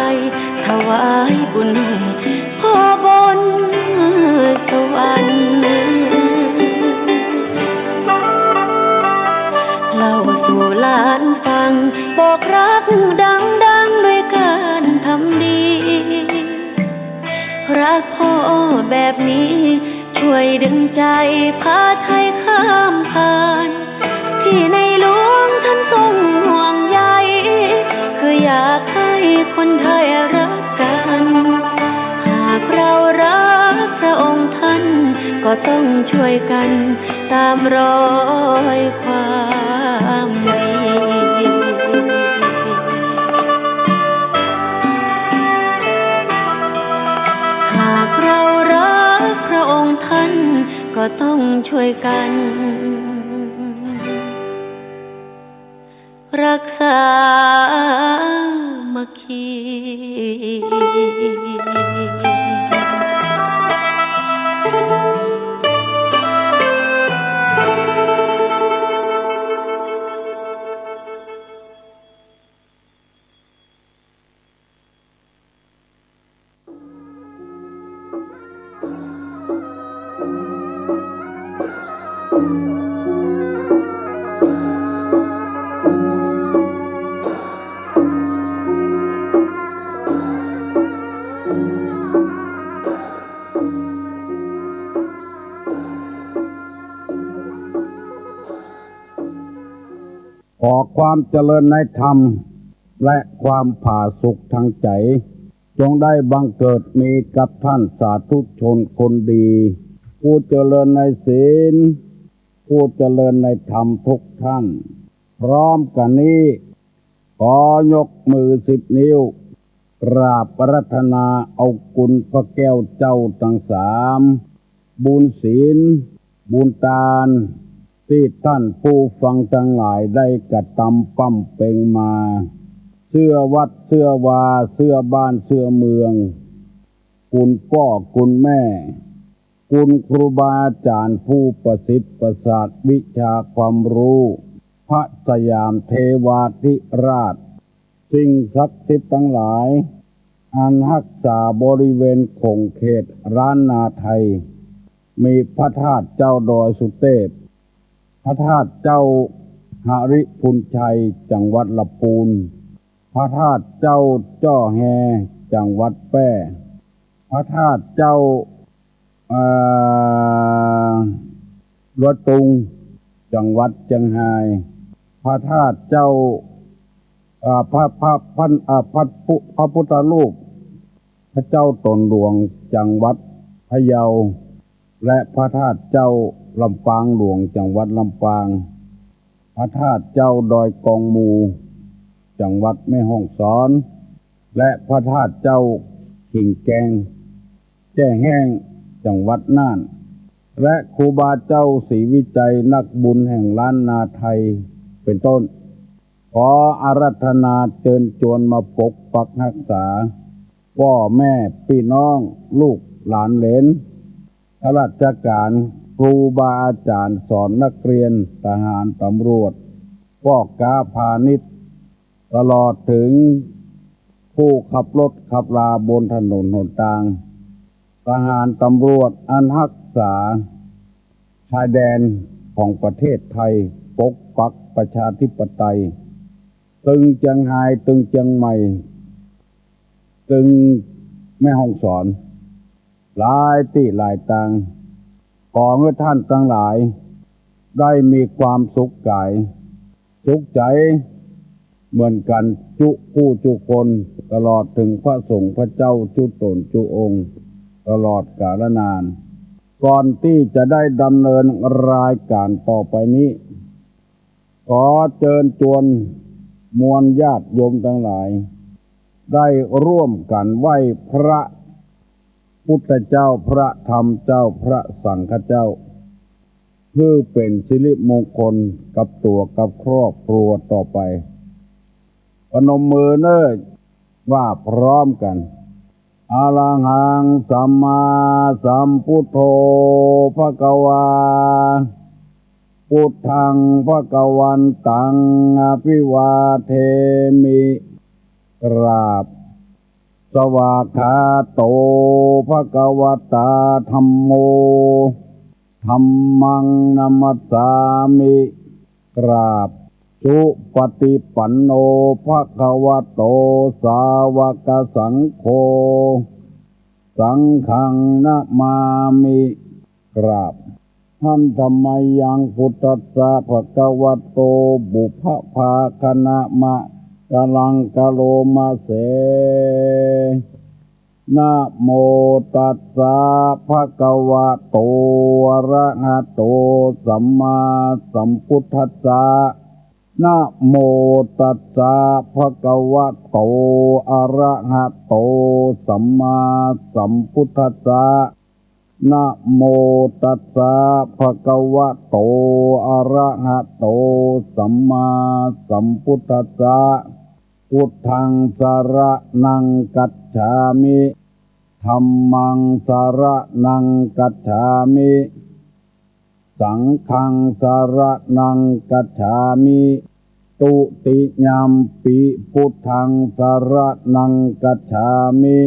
ถวายบุญให้พ่อบนสวรรค์ เล่าสู่หลานฟัง บอกรักดังๆ ด้วยการทำดี รักพ่อแบบนี้ ช่วยดึงใจพาไทยข้ามผ่าน ที่ในหลวงท่านทรงห่วงใย คืออยากให้คนไทยรักกัน หากเรารักพระองค์ท่าน ก็ต้องช่วยกันตามรอยความดี หากเรารักพระองค์ท่าน ก็ต้องช่วยกัน รักสามัคคี ขอความเจริญในธรรม และความผาสุกทางใจ๋ จงได้บังเกิดมีกับท่านสาธุชนคนดี ผู้เจริญในศีล ผู้เจริญในธรรมทุกท่าน พร้อมกั๋นนี้ ขอยกมือสิบนิ้ว กราบอาราธนาเอาคุณพระแก้วเจ้าตังสาม บุญศีล บุญตาน ตี้ท่านผู้ฟังตังหลายได้กระตำปำเป็งมา เสื้อวัดเสื้อวา เสื้อบ้านเสื้อเมือง คุณป้อคุณแม่ คุณครูบาอาจ๋ารย์ผู้ประสิทธิ์ประสาทวิชาความรู้ พระสยามเทวาธิราช สิ่งศักดิ์สิทธิ์ตังหลาย อันฮักษาบริเวณขงเขตล้านนาไทย มีพระธาตุเจ้าดอยสุเตพ พระธาตุเจ้าหริภุญชัย จังหวัดละปูน พระธาตุเจ้าจ้อแฮ จังหวัดแป้ พระธาตุเจ้า อ่า ลัวตุง จังหวัดเจียงฮาย พระธาตุเจ้า อ่า พระ พระ พระ อ่า พระพุ พระพุทธรูป พระเจ้าต๋นหลวง จังหวัดพะเยา และพระธาตุเจ้าลำปางหลวง จังหวัดลำปาง พระธาตุเจ้าดอยกองมู จังหวัดแม่ฮ่องสอน และพระธาตุเจ้าขิงแกง แจ้แฮ้ง จังหวัดน่าน และครูบาเจ้าศรีวิชัย นักบุญแห่งล้านนาไทย เป็นต้น ขออาราธนาเจิญจวนมาปกปักฮักษา ป้อแม่ปี้น้อง ลูกหลานเหลน ข้าราชก๋าน ครูบาอาจ๋ารย์ สอนนักเรียน ทหาร ตำรวจ ป้อก๊าพาณิชย์ ตลอดเถิงผู้ขับรถขับราบนถนนหนตาง ทหาร ตำรวจ อันฮักษาชายแดนของประเทศไทย ปกปักประชาธิปไตย ตึงเจียงฮาย ตึงเจียงใหม่ ตึงแม่ฮ่องสอน หลายตี้หลายตาง ขอหื้อท่านตังหลาย ได้มีความสุขก๋าย สุขใจ๋ เหมือนกั๋นจุผู้จุคน ตลอดเถิงพระสงฆ์พระเจ้าจุต๋นจุองค์ ตลอดกาลนาน ก่อนตี้จะได้ดำเนินรายก๋านต่อไปนี้ ขอเจิญจวนมวลญาติโยมตังหลาย ได้ร่วมกั๋นไหว้พระพุทธเจ้า พระธรรมเจ้า พระสังฆเจ้า เพื่อเป๋นสิริมงคลกับตั๋วกับครอบครัวต่อไป ประนมมือเน่อ ว่าพร้อมกั๋น อะระหังสัมมาสัมพุทโธภะคะวา Buddhaṃ bhagavantaṃ abhivādemi. กราบ Svākkhāto bhagavatā dhammo. Dhammaṃ namassāmi. กราบ Supaṭipanno bhagavato sāvakasaṅgho. Saṅghaṃ namāmi. กราบ Handa mayaṃ buddhassa bhagavato pubbabhāganama karaṃ karoma se. Namo tassa bhagavato arahato sammāsambuddhassa. Namo tassa bhagavato arahato sammāsambuddhassa. Namo tassa bhagavato arahato sammāsambuddhassa. Buddhaṃ saraṇaṃ gacchāmi. Dhammaṃ saraṇaṃ gacchāmi. Saṅghaṃ saraṇaṃ gacchāmi. Dutiyampi buddhaṃ saraṇaṃ gacchāmi.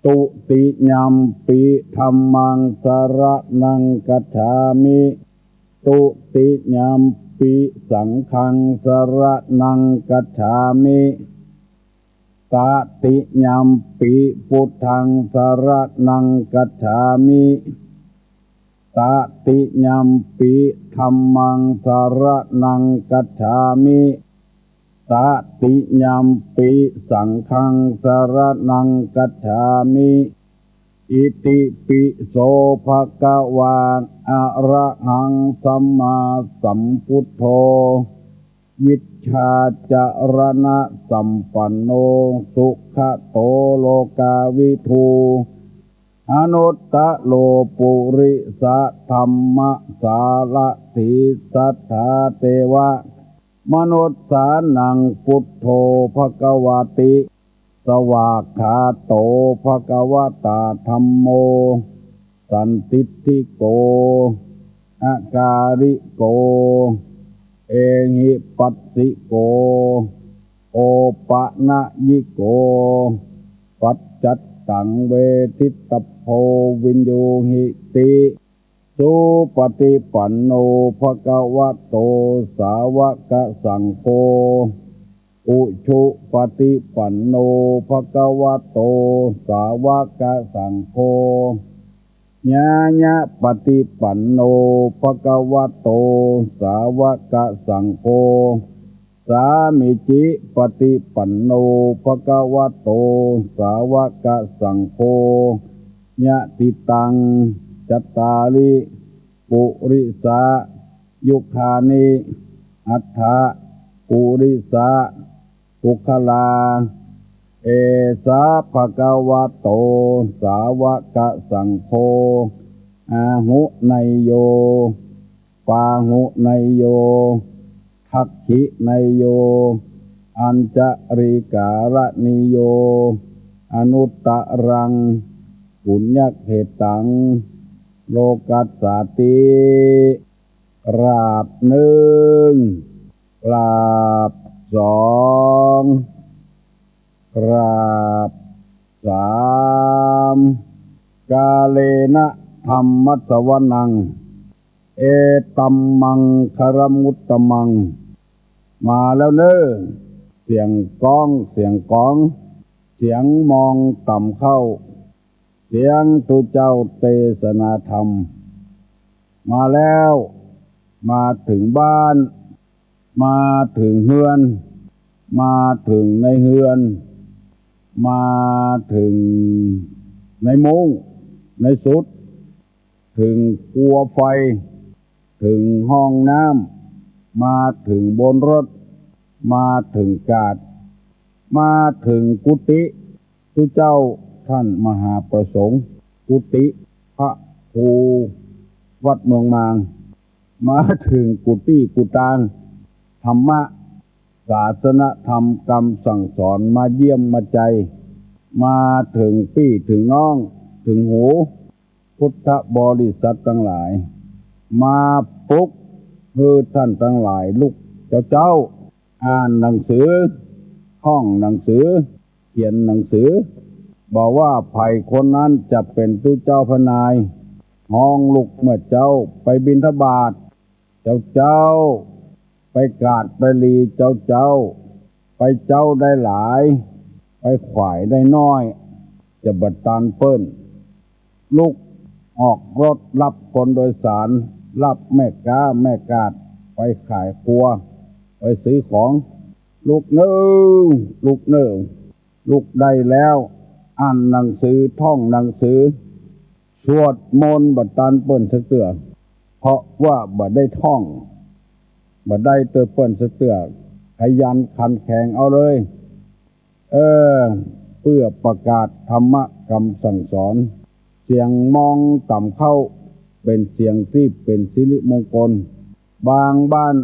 Dutiyampi dhammaṃ saraṇaṃ gacchāmi. Dutiyampi saṅghaṃ saraṇaṃ gacchāmi. Tatiyampi buddhaṃ saraṇaṃ gacchāmi. Tatiyampi dhammaṃ saraṇaṃ gacchāmi. Tatiyampi saṅghaṃ saraṇaṃ gacchāmi. Itipi so bhagavā arahaṃ sammāsambuddho vijjācaraṇasampanno sugato lokavidū anuttaro purisadammasārathi satthā devamanussānaṃ buddho bhagavāti. Svākkhāto bhagavatā dhammo sandiṭṭhiko akāliko ehipassiko opanayiko paccattaṃ veditabbo viññūhīti. Supaṭipanno bhagavato sāvakasaṅgho. Ujupaṭipanno bhagavato sāvakasaṅgho. Ñāyapaṭipanno bhagavato sāvakasaṅgho. Sāmīcipaṭipanno bhagavato sāvakasaṅgho. Yadidaṃ cattāri purisayugāni aṭṭha purisapuggalā, esa bhagavato sāvakasaṅgho, āhuneyyo pāhuneyyo dakkhiṇeyyo añjalikaraṇīyo anuttaraṃ puññakkhettaṃ lokassāti. กราบหนึ่ง กราบสอง กราบสาม Kālena dhammassavanaṃ etammaṅgalamuttamaṃ. มาแล้วเน่อ เสียงก้อง เสียงก๋อง เสียงมองต่ำเข้า เสียงตุ๊เจ้าเตสนาธรรม มาแล้ว มาเถิงบ้าน มาเถิงเฮือน มาเถิงในเฮือน มาเถิงในมุ้ง ในสุด เถิงกัวไฟ เถิงห้องน้ำ มาเถิงบนรถ มาเถิงกาด มาเถิงกุฏิตุ๊เจ้าต้านมหาประสงค์ กุฏิพระครูวัดเมืองมาง มาเถิงกู้ตี้กู้ตาง ธรรมะ ศาสนธรรมกำสั่งสอนมาเยี่ยมมาใจ มาเถิงปี้เถิงน้อง เถิงหูพุทธบริษัทตังหลาย มาปลุก คือต้านตังหลายลุกเจ๊าๆ อ่านหนังสือ ท่องหนังสือ เขียนหนังสือ บ่ว่าใผคนนั้นจะเป๋นตุ๊เจ้าพระนาย ฮ้องลุกเมื่อเจ๊า ไปบิณฑบาตเจ๊าๆ ไปกาดไปหลีเจ๊าๆ ไปเจ๊าได้หลาย ไปขวายได้น้อย จะบ่ตันเปิ้น ลุกออกรถฮับคนโดยสาร ฮับแม่ก๊าแม่กาด ไปขายครัว ไปซื้อของ ลุกเน่อ ลุกเน่อ ลุกได้แล้ว อ่านหนังสือ ท่องหนังสือ สวดมนต์ บ่ตันเปิ้นสักเตื้อ เพราะว่าบ่ได้ท่อง บ่ได้ตวยเปิ้นสักเตื้อ ขยันขันแข็งเอาเลย เออ เปื้อประกาศธรรมะกำสั่งสอน เสียงมองต่ำเข้า เป๋นเสียงตี้เป๋นสิริมงคล บางบ้าน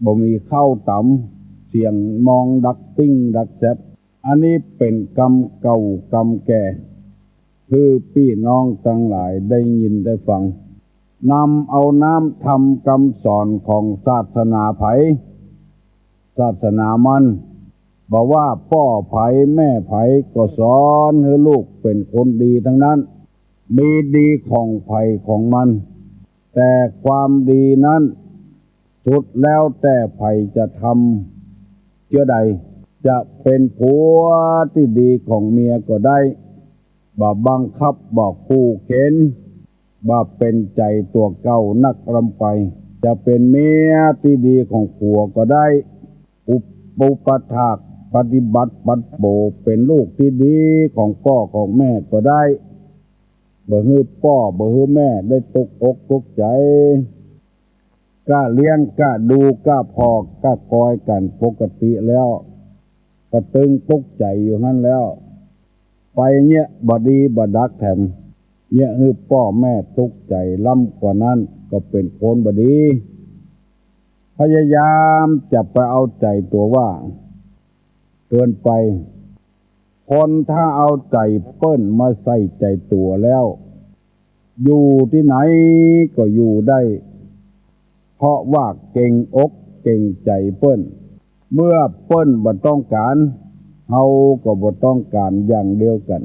บ่มีข้าวต๋ำ เสียงมองดักปิ้งดักแซบ อันนี้เป๋นกำเก่ากำแก่ คือปี้น้องตังหลายได้ยินได้ฟัง นำเอาน้ำธรรมกำสอนของศาสนาใผ ศาสนามัน บ่ว่าป้อใผแม่ใผก็สอนหื้อลูกเป๋นคนดีตังนั้น มีดีของใผของมัน แต่ความดีนั้น สุดแล้วแต่ใผจะทำเจื้อใด จะเป๋นผัวตี้ดีของเมียก็ได้ บ่บังคับ บ่ขู่เข็ญ บ่เป๋นใจ๋ตั๋วเก่านักล้ำไป จะเป๋นเมียตี้ดีของผัวก็ได้ อุป อุปถากปฏิบัติปัดโป๋ เป๋นลูกตี้ดีของป้อของแม่ก็ได้ บ่หื้อป้อ บ่หื้อแม่ได้ตกอกตกใจ๋ ก้าเลี้ยง ก้าดู ก้าผ่อ ก้าคอยกั๋นปกติแล้ว ก็ตึงตุ๊กใจ๋อยู่หั้นแล้ว ไปเยียะบ่ดีบ่ดักแถม เยียะหื้อป้อแม่ตุ๊กใจ๋ล้ำกว่านั้น ก็เป๋นคนบ่ดี พยายามจะไปเอาใจ๋ตั๋วว่า เกินไป คนถ้าเอาใจ๋เปิ้นมาใส่ใจ๋ตั๋วแล้ว อยู่ตี้ไหนก็อยู่ได้ เพราะว่าเก๋งอกเก๋งใจ๋เปิ้น เมื่อเปิ้นบ่ต้องก๋าน เฮาก็บ่ต้องก๋านอย่างเดียวกั๋น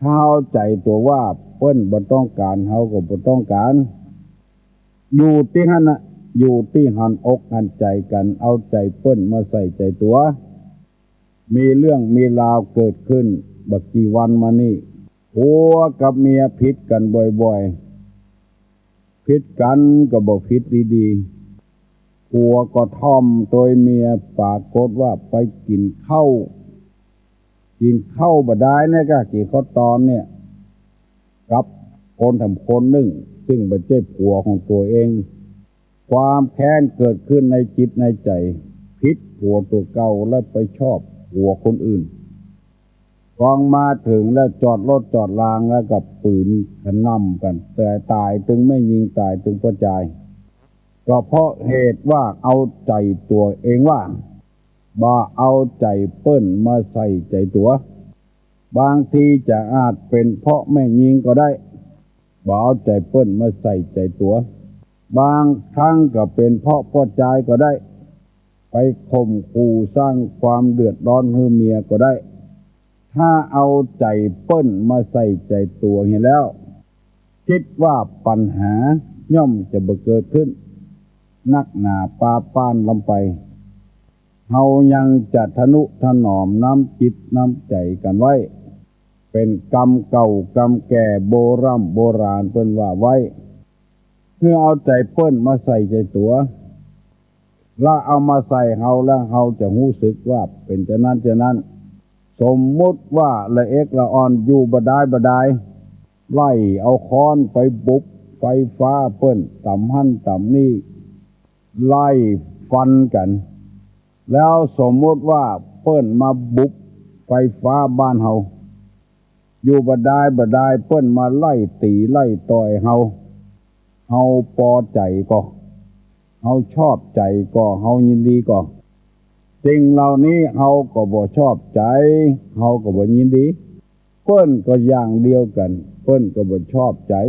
ถ้าเอาใจ๋ตั๋วว่าเปิ้นบ่ต้องก๋าน เฮาก็บ่ต้องก๋าน อยู่ตี้หั้นนะ อยู่ตี้หันอกหันใจ๋กั๋น เอาใจ๋เปิ้นมาใส่ใจ๋ตั๋ว มีเรื่องมีราวเกิดขึ้นบ่กี่วันมานี้ ผัวกับเมียผิดกั๋นบ่อยๆ ผิดกั๋นก็บ่ผิดดีๆ ผัวก็ถ่อมตวยเมีย ปรากฏว่าไปกิ๋นข้าว กิ๋นข้าวบ่ดายเนี่ยก้า กิ๋นข้าวตอนเนี่ย กับคนแถมคนนึ่ง ซึ่งบ่ใจ้ผัวของตั๋วเอง ความแค้นเกิดขึ้นในจิตในใจ๋ ผิดผัวตั๋วเก่าแล้วไปชอบผัวคนอื่น กองมาเถิงแล้วจอดรถจอดรางแล้วก็ปืนกระหน่ำกั๋น แต่ต๋ายตึงแม่ญิงต๋ายตึงป้อจาย ก็เพราะเหตุว่าเอาใจ๋ตั๋วเองว่า บ่เอาใจ๋เปิ้นมาใส่ใจ๋ตั๋ว บางทีจะอาจเป๋นเพราะแม่ญิงก็ได้ บ่เอาใจ๋เปิ้นมาใส่ใจ๋ตั๋ว บางครั้งก็เป๋นเพราะป้อจายก็ได้ ไปข่มขู่สร้างความเดือดร้อนหื้อเมียก็ได้ ถ้าเอาใจ๋เปิ้นมาใส่ใจ๋ตั๋วเหียแล้ว กึ๊ดว่าปัญหาย่อมจะบ่เกิดขึ้น นักหนาปาป้านล้ำไป เฮายังจะทะนุถนอมน้ำจิตน้ำใจ๋กั๋นไว้ เป๋นกำเก่ากำแก่ โบร่ำโบราณเปิ้นว่าไว้ หื้อเอาใจ๋เปิ้นมาใส่ใจ๋ตั๋ว ละเอามาใส่เฮาแล้วเฮาจะฮู้สึกว่าเป๋นจานั้นจานั้น สมมุติว่าละเอกละอ่อนอยู่บ่ดายบ่ดาย ไล่เอาค้อนไปบุบไฟฟ้าเปิ้น ต๋ำหั้นต๋ำนี่ ไล่ฟันกั๋น แล้วสมมุติว่าเปิ้นมาบุบไฟฟ้าบ้านเฮา อยู่บ่ดายบ่ดายเปิ้นมาไล่ตี๋ไล่ต่อยเฮา เฮาปอใจ๋ก่อ เฮาชอบใจ๋ก่อ เฮายินดีก่อ สิ่งเหล่านี้เฮาก็บ่ชอบใจ๋ เฮาก็บ่ยินดี เปิ้นก็อย่างเดียวกั๋น เปิ้นก็บ่ชอบใจ๋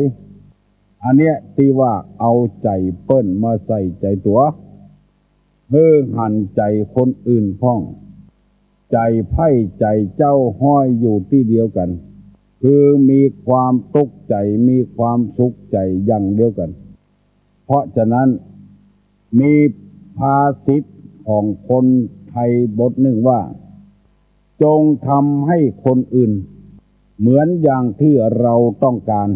อันเนี้ยตี้ว่าเอาใจ๋เปิ้นมาใส่ใจ๋ตั๋ว หื้อหันใจ๋คนอื่นพ่อง ใจ๋ใผใจ๋เจ้าฮ้อยอยู่ตี้เดียวกั๋น คือมีความตุ๊กใจ๋ มีความสุขใจ๋อย่างเดียวกั๋น เพราะฉะนั้น มีภาษิตของคนไทยบทนึ่งว่า จงทำให้คนอื่นเหมือนอย่างที่เราต้องการ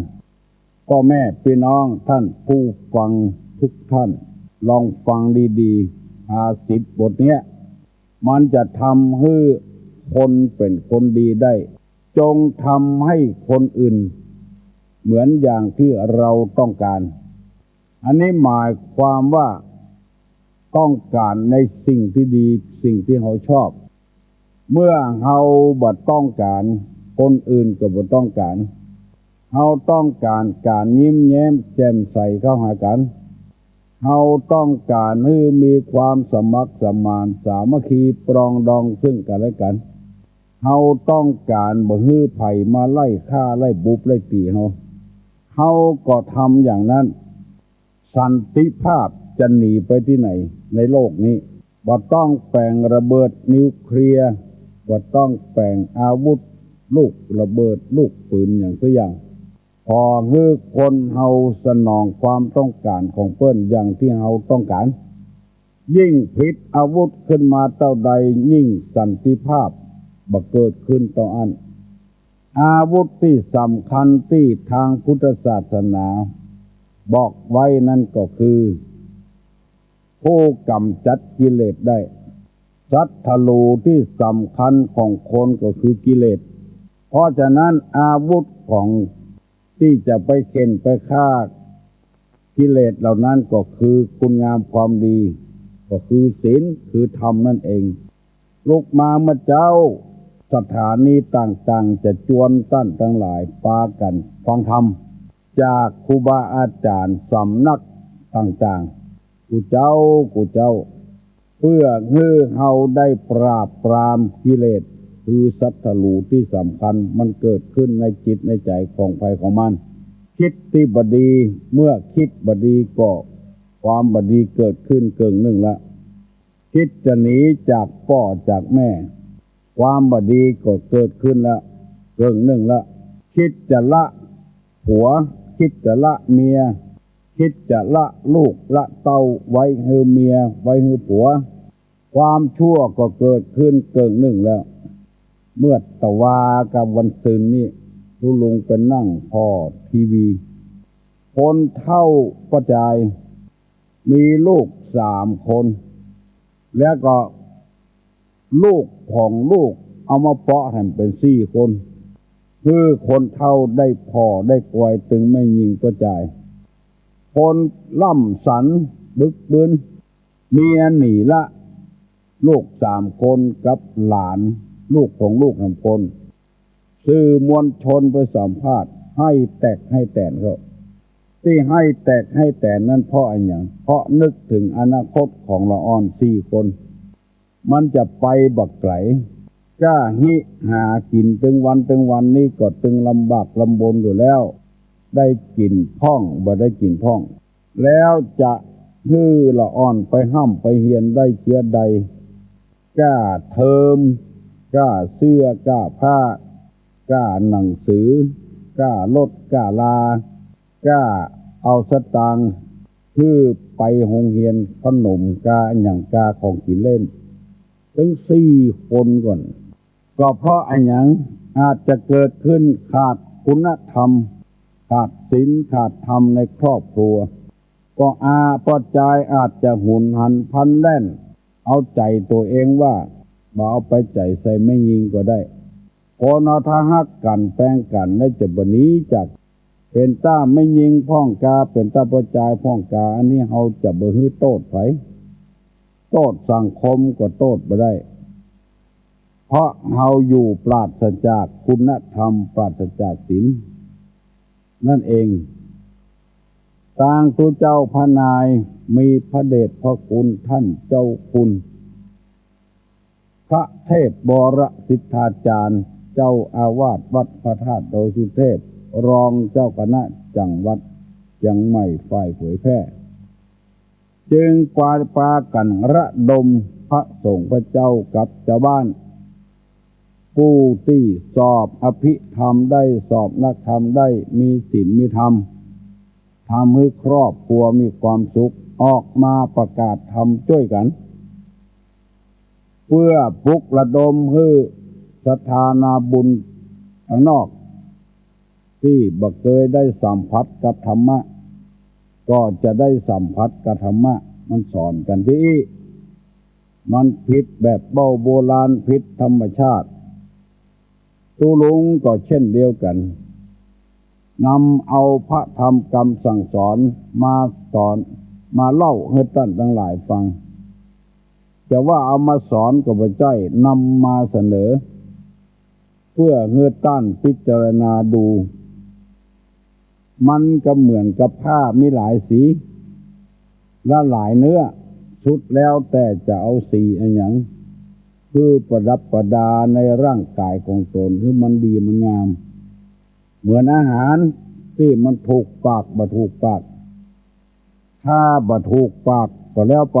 ป้อแม่ปี้น้องต้านผู้ฟังกู้ต้าน ลองฟังดีๆ ภาษิตบทเนี้ย มันจะทำหื้อคนเป๋นคนดีได้ จงทำให้คนอื่นเหมือนอย่างที่เราต้องการ อันนี้หมายความว่า ต้องก๋านในสิ่งตี้ดี สิ่งตี้เฮาชอบ เมื่อเฮาบ่ต้องก๋าน คนอื่นก็บ่ต้องก๋าน เฮาต้องก๋านก๋านยิ้มแย้มแจ่มใสเข้าหากั๋น เฮาต้องก๋านหื้อมีความสมัครสมานสามัคคีปรองดองซึ่งกั๋นและกั๋น เฮาต้องก๋านบ่หื้อใผมาไล่ฆ่าไล่บุบไล่ตี๋เฮา เฮาก็ทำอย่างนั้น สันติภาพจะหนีไปตี้ไหนในโลกนี้ บ่ต้องแป๋งระเบิดนิวเคลียร์ บ่ต้องแป๋งอาวุธลูกระเบิดลูกปืนอย่างสักอย่าง ขอหื้อคนเฮาสนองความต้องก๋านของเปิ้นอย่างตี้เฮาต้องก๋าน ยิ่งผลิตอาวุธขึ้นมาเต้าใด ยิ่งสันติภาพบ่เกิดขึ้นเต้าอั้น อาวุธตี้สำคัญตี้ทางพุทธศาสนาบอกไว้นั้นก็คือ ผู้ก๋ำจัดกิเลสได้ ศัตรูตี้สำคัญของคนก็คือกิเลส เพราะฉะนั้นอาวุธของตี้จะไปเข่นไปฆ่ากิเลสเหล่านั้นก็คือคุณงามความดี ก็คือศีล คือธรรมนั่นเอง ลุกมาเมื่อเจ๊า สถานีต่างๆ จะจวนต้านตังหลายปากั๋นฟังธรรม จากครูบาอาจ๋ารย์สำนักต่างๆ กู้เจ๊า กู้เจ๊า เปื้อหื้อเฮาได้ปราบปรามกิเลส คือศัตรูตี้สำคัญ มันเกิดขึ้นในจิตในใจ๋ของใผของมัน คิดตี้บ่ดี เมื่อคิดบ่ดีก็ความบ่ดีเกิดขึ้นเกิ่งนึ่งละ คิดจะหนีจากป้อจากแม่ ความบ่ดีก็เกิดขึ้นละ เกิ่งนึ่งละ คิดจะละผัว คิดจะละเมีย คิดจะละลูกละเต้าไว้หื้อเมีย ไว้หื้อผัว ความชั่วก็เกิดขึ้นเกิ่งนึ่งแล้ว เมื่อตะวากับวันซืนนี้ ตุ๊ลุงไปนั่งผ่อทีวี คนเฒ่าป้อจาย มีลูกสามคน แล้วก็ลูกของลูกเอามาเปาะแหมเป๋นสี่คน คือคนเฒ่าได้ผ่อได้กวยตึงแม่ญิงป้อจาย คนล่ำสันบึกบึน เมียหนีละ ลูกสามคนกับหลาน ลูกของลูกสามคน สื่อมวลชนไปสัมภาษณ์ ไห้แตกไห้แตนเข้า ตี้ไห้แตกไห้แตนนั้นเพราะอะหยัง เพราะนึกเถิงอนาคตของละอ่อนสี่คน มันจะไปบ่ไก๋ ก้าหิหากิ๋นตึงวันตึงวันนี้ก็ตึงลำบากลำบนอยู่แล้ว ได้กิ๋นพ่อง บ่ได้กิ๋นพ่อง แล้วจะหื้อละอ่อนไปฮ่ำไปเฮียนได้เจื้อใด ก้าเทอม ก้าเสื้อ ก้าผ้า ก้าหนังสือ ก้ารถ ก้าลา ก้าเอาสตางค์ หื้อไปโฮงเฮียน ขนม ก้าอะหยัง ก้าของกิ๋นเล่น ตึงสี่คนก่อน ก็เพราะอะหยัง อาจจะเกิดขึ้นขาดคุณธรรม ขาดศีล ขาดธรรมในครอบครัว ก็อา ป้อจายอาจจะหุนหันพลันแล่น เอาใจ๋ตั๋วเองว่า บ่เอาไปใจ๋ใส่แม่ญิงก็ได้ คนเฮาถ้าฮักกั๋นแปงกั๋นแล้วจะบ่หนีจาก เป๋นต้าแม่ญิงพ่องกา เป๋นต้าป้อจายพ่องกา อันนี้เฮาจะบ่หื้อโต้ษใผ โต้ษสังคมก็โต้ษบ่ได้ เพราะเฮาอยู่ปราศจากคุณธรรม ปราศจากศีล นั่นเอง ตางตุ๊เจ้าพระนาย มีพระเดชพระคุณต้านเจ้าคุณ พระเทพวรสิทธาจารย์ เจ้าอาวาสวัดพระธาตุดอยสุเทพ รองเจ้าคณะจังหวัดเข ยังไม่ใฝ่เผยแพร่ จึงกวาดปากั๋นระดมพระสงฆ์พระเจ้ากับจาวบ้าน ผู้ตี้สอบอภิธรรมได้ สอบนักธรรมได้ มีศีลมีธรรม ทำหื้อครอบครัวมีความสุข ออกมาประกาศธรรมจ้วยกั๋น เปื้อปลุกระดมหื้อศรัทธานาบุญตังนอก ตี้บ่เกยได้สัมผัสกับธรรมะ ก็จะได้สัมผัสกับธรรมะ มันสอนกั๋นจะอี้ มันผิดแบบเบ้าโบราณ ผิดธรรมชาติ ตุ๊ลุงก็เช่นเดียวกั๋น นำเอาพระธรรมกำสั่งสอนมาสอน มาเล่าหื้อต้านตังหลายฟัง จะว่าเอามาสอนก็บ่ใจ้ นำมาเสนอ เปื้อหื้อต้านพิจารณาดู มันก็เหมือนกับผ้ามีหลายสี และหลายเนื้อ สุดแล้วแต่จะเอาสีอะหยัง เปื้อประดับประดาในร่างก๋ายของต๋นหื้อมันดีมันงาม เหมือนอาหารตี้มันถูกปากบ่ถูกปาก ถ้าบ่ถูกปากก็แล้วไป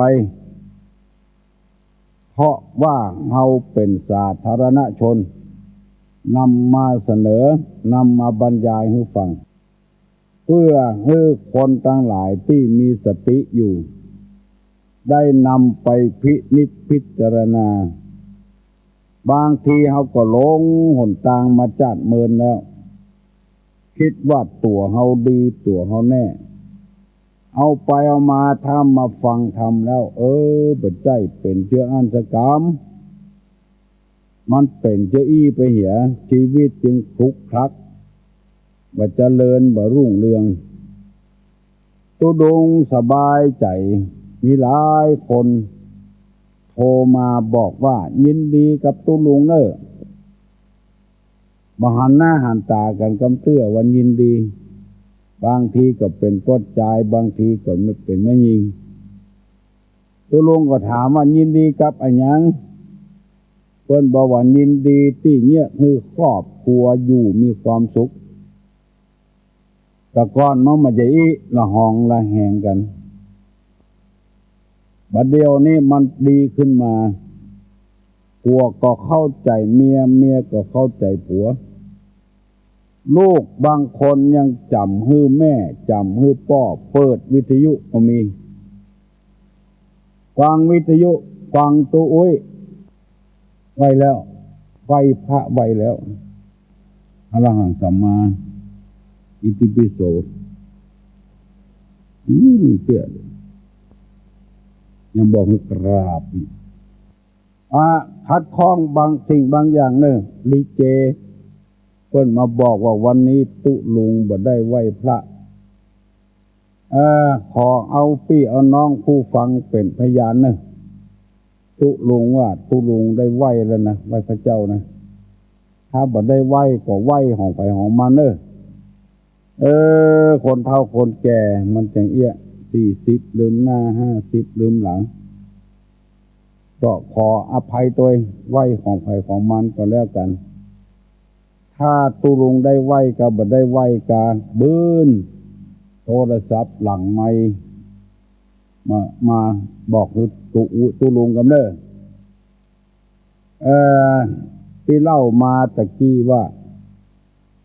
เพราะว่าเฮาเป๋นสาธารณชน นำมาเสนอ นำมาบรรยายหื้อฟัง เปื้อหื้อคนตังหลายตี้มีสติอยู่ ได้นำไปพินิจพิจารณา บางทีเฮาก็หลงหนตางมาจ๊าดเมินแล้ว กึ๊ดว่าตั๋วเฮาดี ตั๋วเฮาแน่ เอาไปเอามาถ้ามาฟังธรรมแล้ว เออ บ่ใจ้เป๋นเจื้ออั้นสักกำ มันเป๋นเจื้ออี้ไปเหีย จีวิตจึงขลุกขลัก บ่เจริญ บ่รุ่งเรือง ตุ๊ลุงสบายใจ๋ มีหลายคนโทรมาบอกว่ายินดีกับตุ๊ลุงเน่อ บ่หันหน้าหันต๋ากั๋นกำเตื้อ วันยินดี บางทีก็เป๋นป้อจาย บางทีก็เป๋นแม่ญิง ตุ๊ลุงก็ถามว่ายินดีกับอะหยัง เปิ้นบอกว่ายินดีตี้เยียะหื้อครอบครัวอยู่มีความสุข แต่ก่อนมันบ่ใจ้อี้ ละหองละแหงกั๋น บัดเดี่ยวนี้มันดีขึ้นมา ผัวก็เข้าใจ๋เมีย เมียก็เข้าใจ๋ผัว ลูกบางคนยังจ๋ำหื้อแม่ จ๋ำหื้อป้อ เปิดวิทยุก็มี ฟังวิทยุ ฟังตุ๊อุ๊ย ไหว้แล้ว ไหว้พระไหว้แล้ว อรหังสัมมา อิติปิโส อืม เตื้อ ยังบอกหื้อกราบอีก อ่ะ ขัดข้องบางสิ่งบางอย่างเน่อ ลิเก เปิ้นมาบอกว่าวันนี้ตุ๊ลุงบ่ได้ไหว้พระ เอ่อ ขอเอาปี้เอาน้องผู้ฟังเป๋นพยานเน่อ ตุ๊ลุงว่าตุ๊ลุงได้ไหว้แล้วนะ ไหว้พระเจ้านะ ถ้าบ่ได้ไหว้ก็ไหว้ของใผของมันเน่อ เออ คนเฒ่าคนแก่มันจังเอี้ย สี่สิบลืมหน้า ห้าสิบลืมหลัง ก็ขออภัยตวย ไหว้ของใผของมันก็แล้วกั๋น ถ้าตุ๊ลุงได้ไหว้กาบ่ได้ไหว้กา บึ้นโทรศัพท์หลังไมค์มา มาบอกหื้อตุ๊ ตุ๊ลุงกำเน่อ เอ่อ ตี้เล่ามาตะกี้ว่า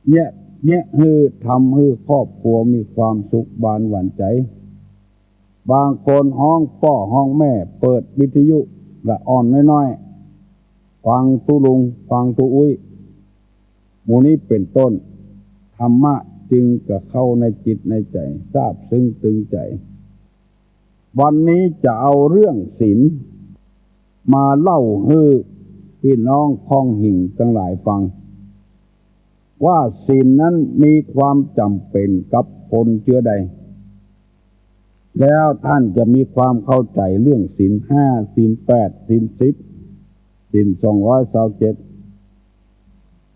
เยียะ เยียะหื้อ ทำหื้อครอบครัวมีความสุขบานหวานใจ๋ บางคนฮ้องป้อฮ้องแม่ เปิดวิทยุละอ่อนน้อยๆ ฟังตุ๊ลุง ฟังตุ๊อุ๊ย หมู่นี้เป๋นต้น ธรรมะจึงกะเข้าในจิตในใจ๋ ซาบซึ้งตึงใจ๋ วันนี้จะเอาเรื่องศีลมาเล่าหื้อปี้น้องค่องหิงตังหลายฟัง ว่าศีลนั้นมีความจ๋ำเป๋นกับคนเจื้อใด แล้วต้านจะมีความเข้าใจ๋เรื่องศีลห้า ศีลแปด ศีลสิบ ศีลสองร้อยซาวเจ็ด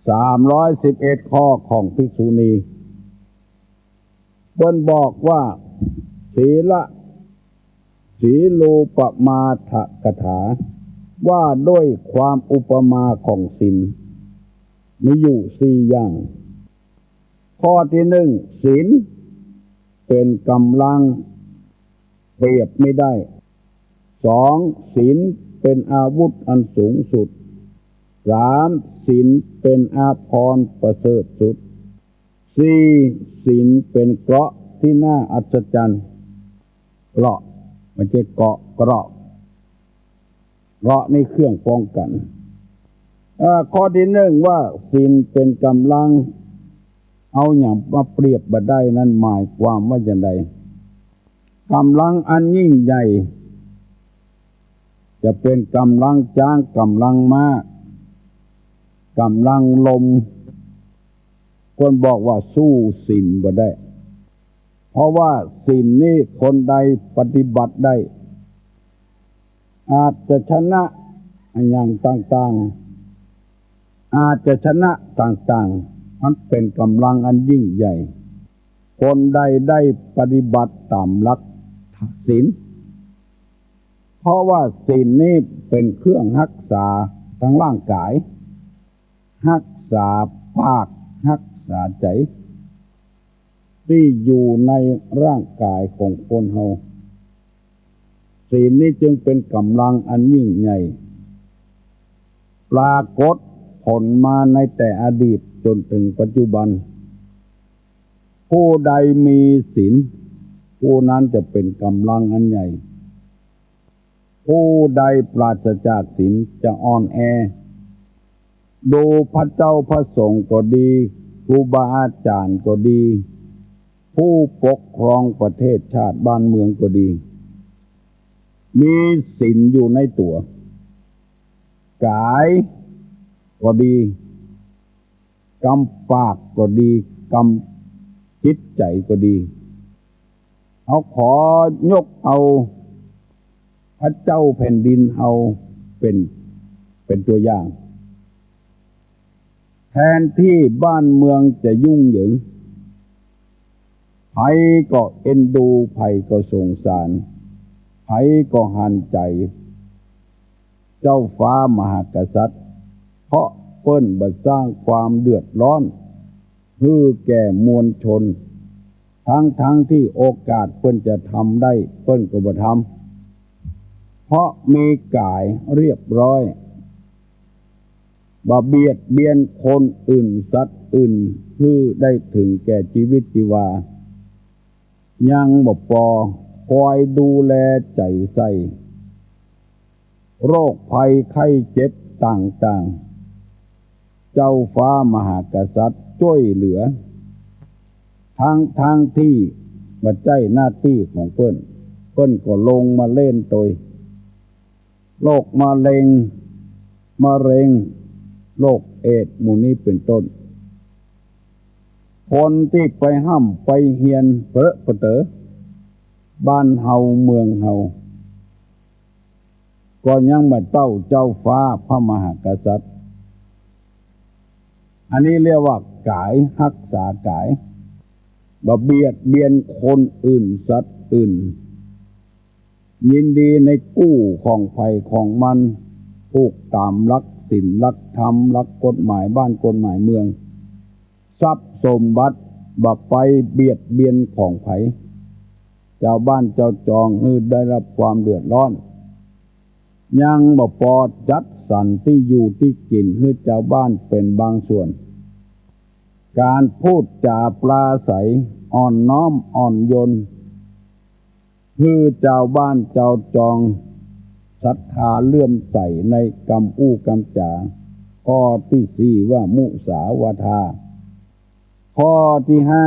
สามร้อยสิบเอ็ดข้อของภิกษุณี เปิ้นบอกว่า สีละ สีลูปมาทกถา ว่าด้วยความอุปมาของศีล มีอยู่สี่อย่าง ข้อตี้นึ่ง ศีล เป็นก๋ำลังเปรียบมิได้ สอง ศีลเป็นอาวุธอันสูงสุด สาม ศีลเป็นอาภรณ์ประเสริฐสุด สี่ ศีลเป็นเกราะตี้น่าอัศจรรย์ เกราะ บ่ใจ้เกาะ เกราะ เกราะนี่เครื่องป้องกั๋น เอ่อ ข้อตี้นึ่งว่าศีลเป๋นก๋ำลัง เอาหยังมาเปรียบบ่ได้นั้นหมายความว่าจาใด ก๋ำลังอันยิ่งใหญ่ จะเป๋นก๋ำลังจ๊าง ก๋ำลังม้า ก๋ำลังลม เปิ้นบอกว่าสู้ศีลบ่ได้ เพราะว่าศีลนี้คนใดปฏิบัติได้ อาจจะชนะอะหยังต่างๆ อาจจะชนะต่างๆ มันเป๋นก๋ำลังอันยิ่งใหญ่ คนใดได้ปฏิบัติต๋ามหลักศีล เพราะว่าศีลนี้เป๋นเครื่องฮักษาตังร่างก๋าย ฮักษาปาก ฮักษาใจ๋ ตี้อยู่ในร่างก๋ายของคนเฮา ศีลนี้จึงเป๋นก๋ำลังอันยิ่งใหญ่ ปรากฏผลมาในแต่อดีตจ๋นเถิงปัจจุบัน ผู้ใดมีศีล ผู้นั้นจะเป๋นก๋ำลังอันใหญ่ ผู้ใดปราศจากศีลจะอ่อนแอ ดูพระเจ้าพระสงฆ์ก็ดี ครูบาอาจ๋ารย์ก็ดี ผู้ปกครองประเทศชาติบ้านเมืองก็ดี มีศีลอยู่ในตั๋ว ก๋ายก็ดี กำปากก็ดี กำจิตใจ๋ก็ดี เฮาขอยกเอาพระเจ้าแผ่นดินเฮาเป๋น เป๋นตั๋วอย่าง แทนตี้บ้านเมืองจะยุ่งเหยิง ใผก็เอ็นดู ใผก็สงสาร ใผก็หันใจ๋ เจ้าฟ้ามหากษัตริย์ เพราะเปิ้นบ่สร้างความเดือดร้อนหื้อแก่มวลชน ทั้งๆ ตี้โอกาสเปิ้นจะทำได้ เปิ้นก็บ่ทำ เพราะมีก๋ายเรียบร้อย บ่เบียดเบียนคนอื่นสัตว์อื่นหื้อได้เถิงแก่จีวิตจีวา ยังบ่ปอ คอยดูแลใจ๋ใส่ โรคภัยไข้เจ็บต่างๆ เจ้าฟ้ามหากษัตริย์จ้วยเหลือ ทั้งๆ ตี้บ่ใจ้หน้าตี้ของเปิ้น เปิ้นก็ลงมาเล่นตวย โรคมะเร็ง มะเร็ง โรคเอดส์ หมู่นี้เป๋นต้น คนตี้ไปฮ่ำไปเฮียนเปรอะปะเต๋อ บ้านเฮาเมืองเฮา ก็ยังบ่เต้าเจ้าฟ้าพระมหากษัตริย์ อันนี้เรียกว่าก๋าย ฮักษาก๋าย บ่เบียดเบียนคนอื่นสัตว์อื่น ยินดีในกู้ของใผของมัน ผูกต๋ามหลักศีลหลักธรรม หลักกฎหมายบ้านกฎหมายเมือง ทรัพย์สมบัติ บ่ไปเบียดเบียนของใผ จาวบ้านจาวจองหื้อได้รับความเดือดร้อน ยังบ่ปอ จัดสรรตี้อยู่ตี้กิ๋นหื้อจาวบ้านเป๋นบางส่วน ก๋านพูดจ๋าปราศรัยอ่อนน้อมอ่อนโยน หื้อจาวบ้านจาวจองศรัทธาเลื่อมใสในกำอู้กำจ๋า ข้อตี้สี่ว่ามุสาวาทา ข้อตี้ห้า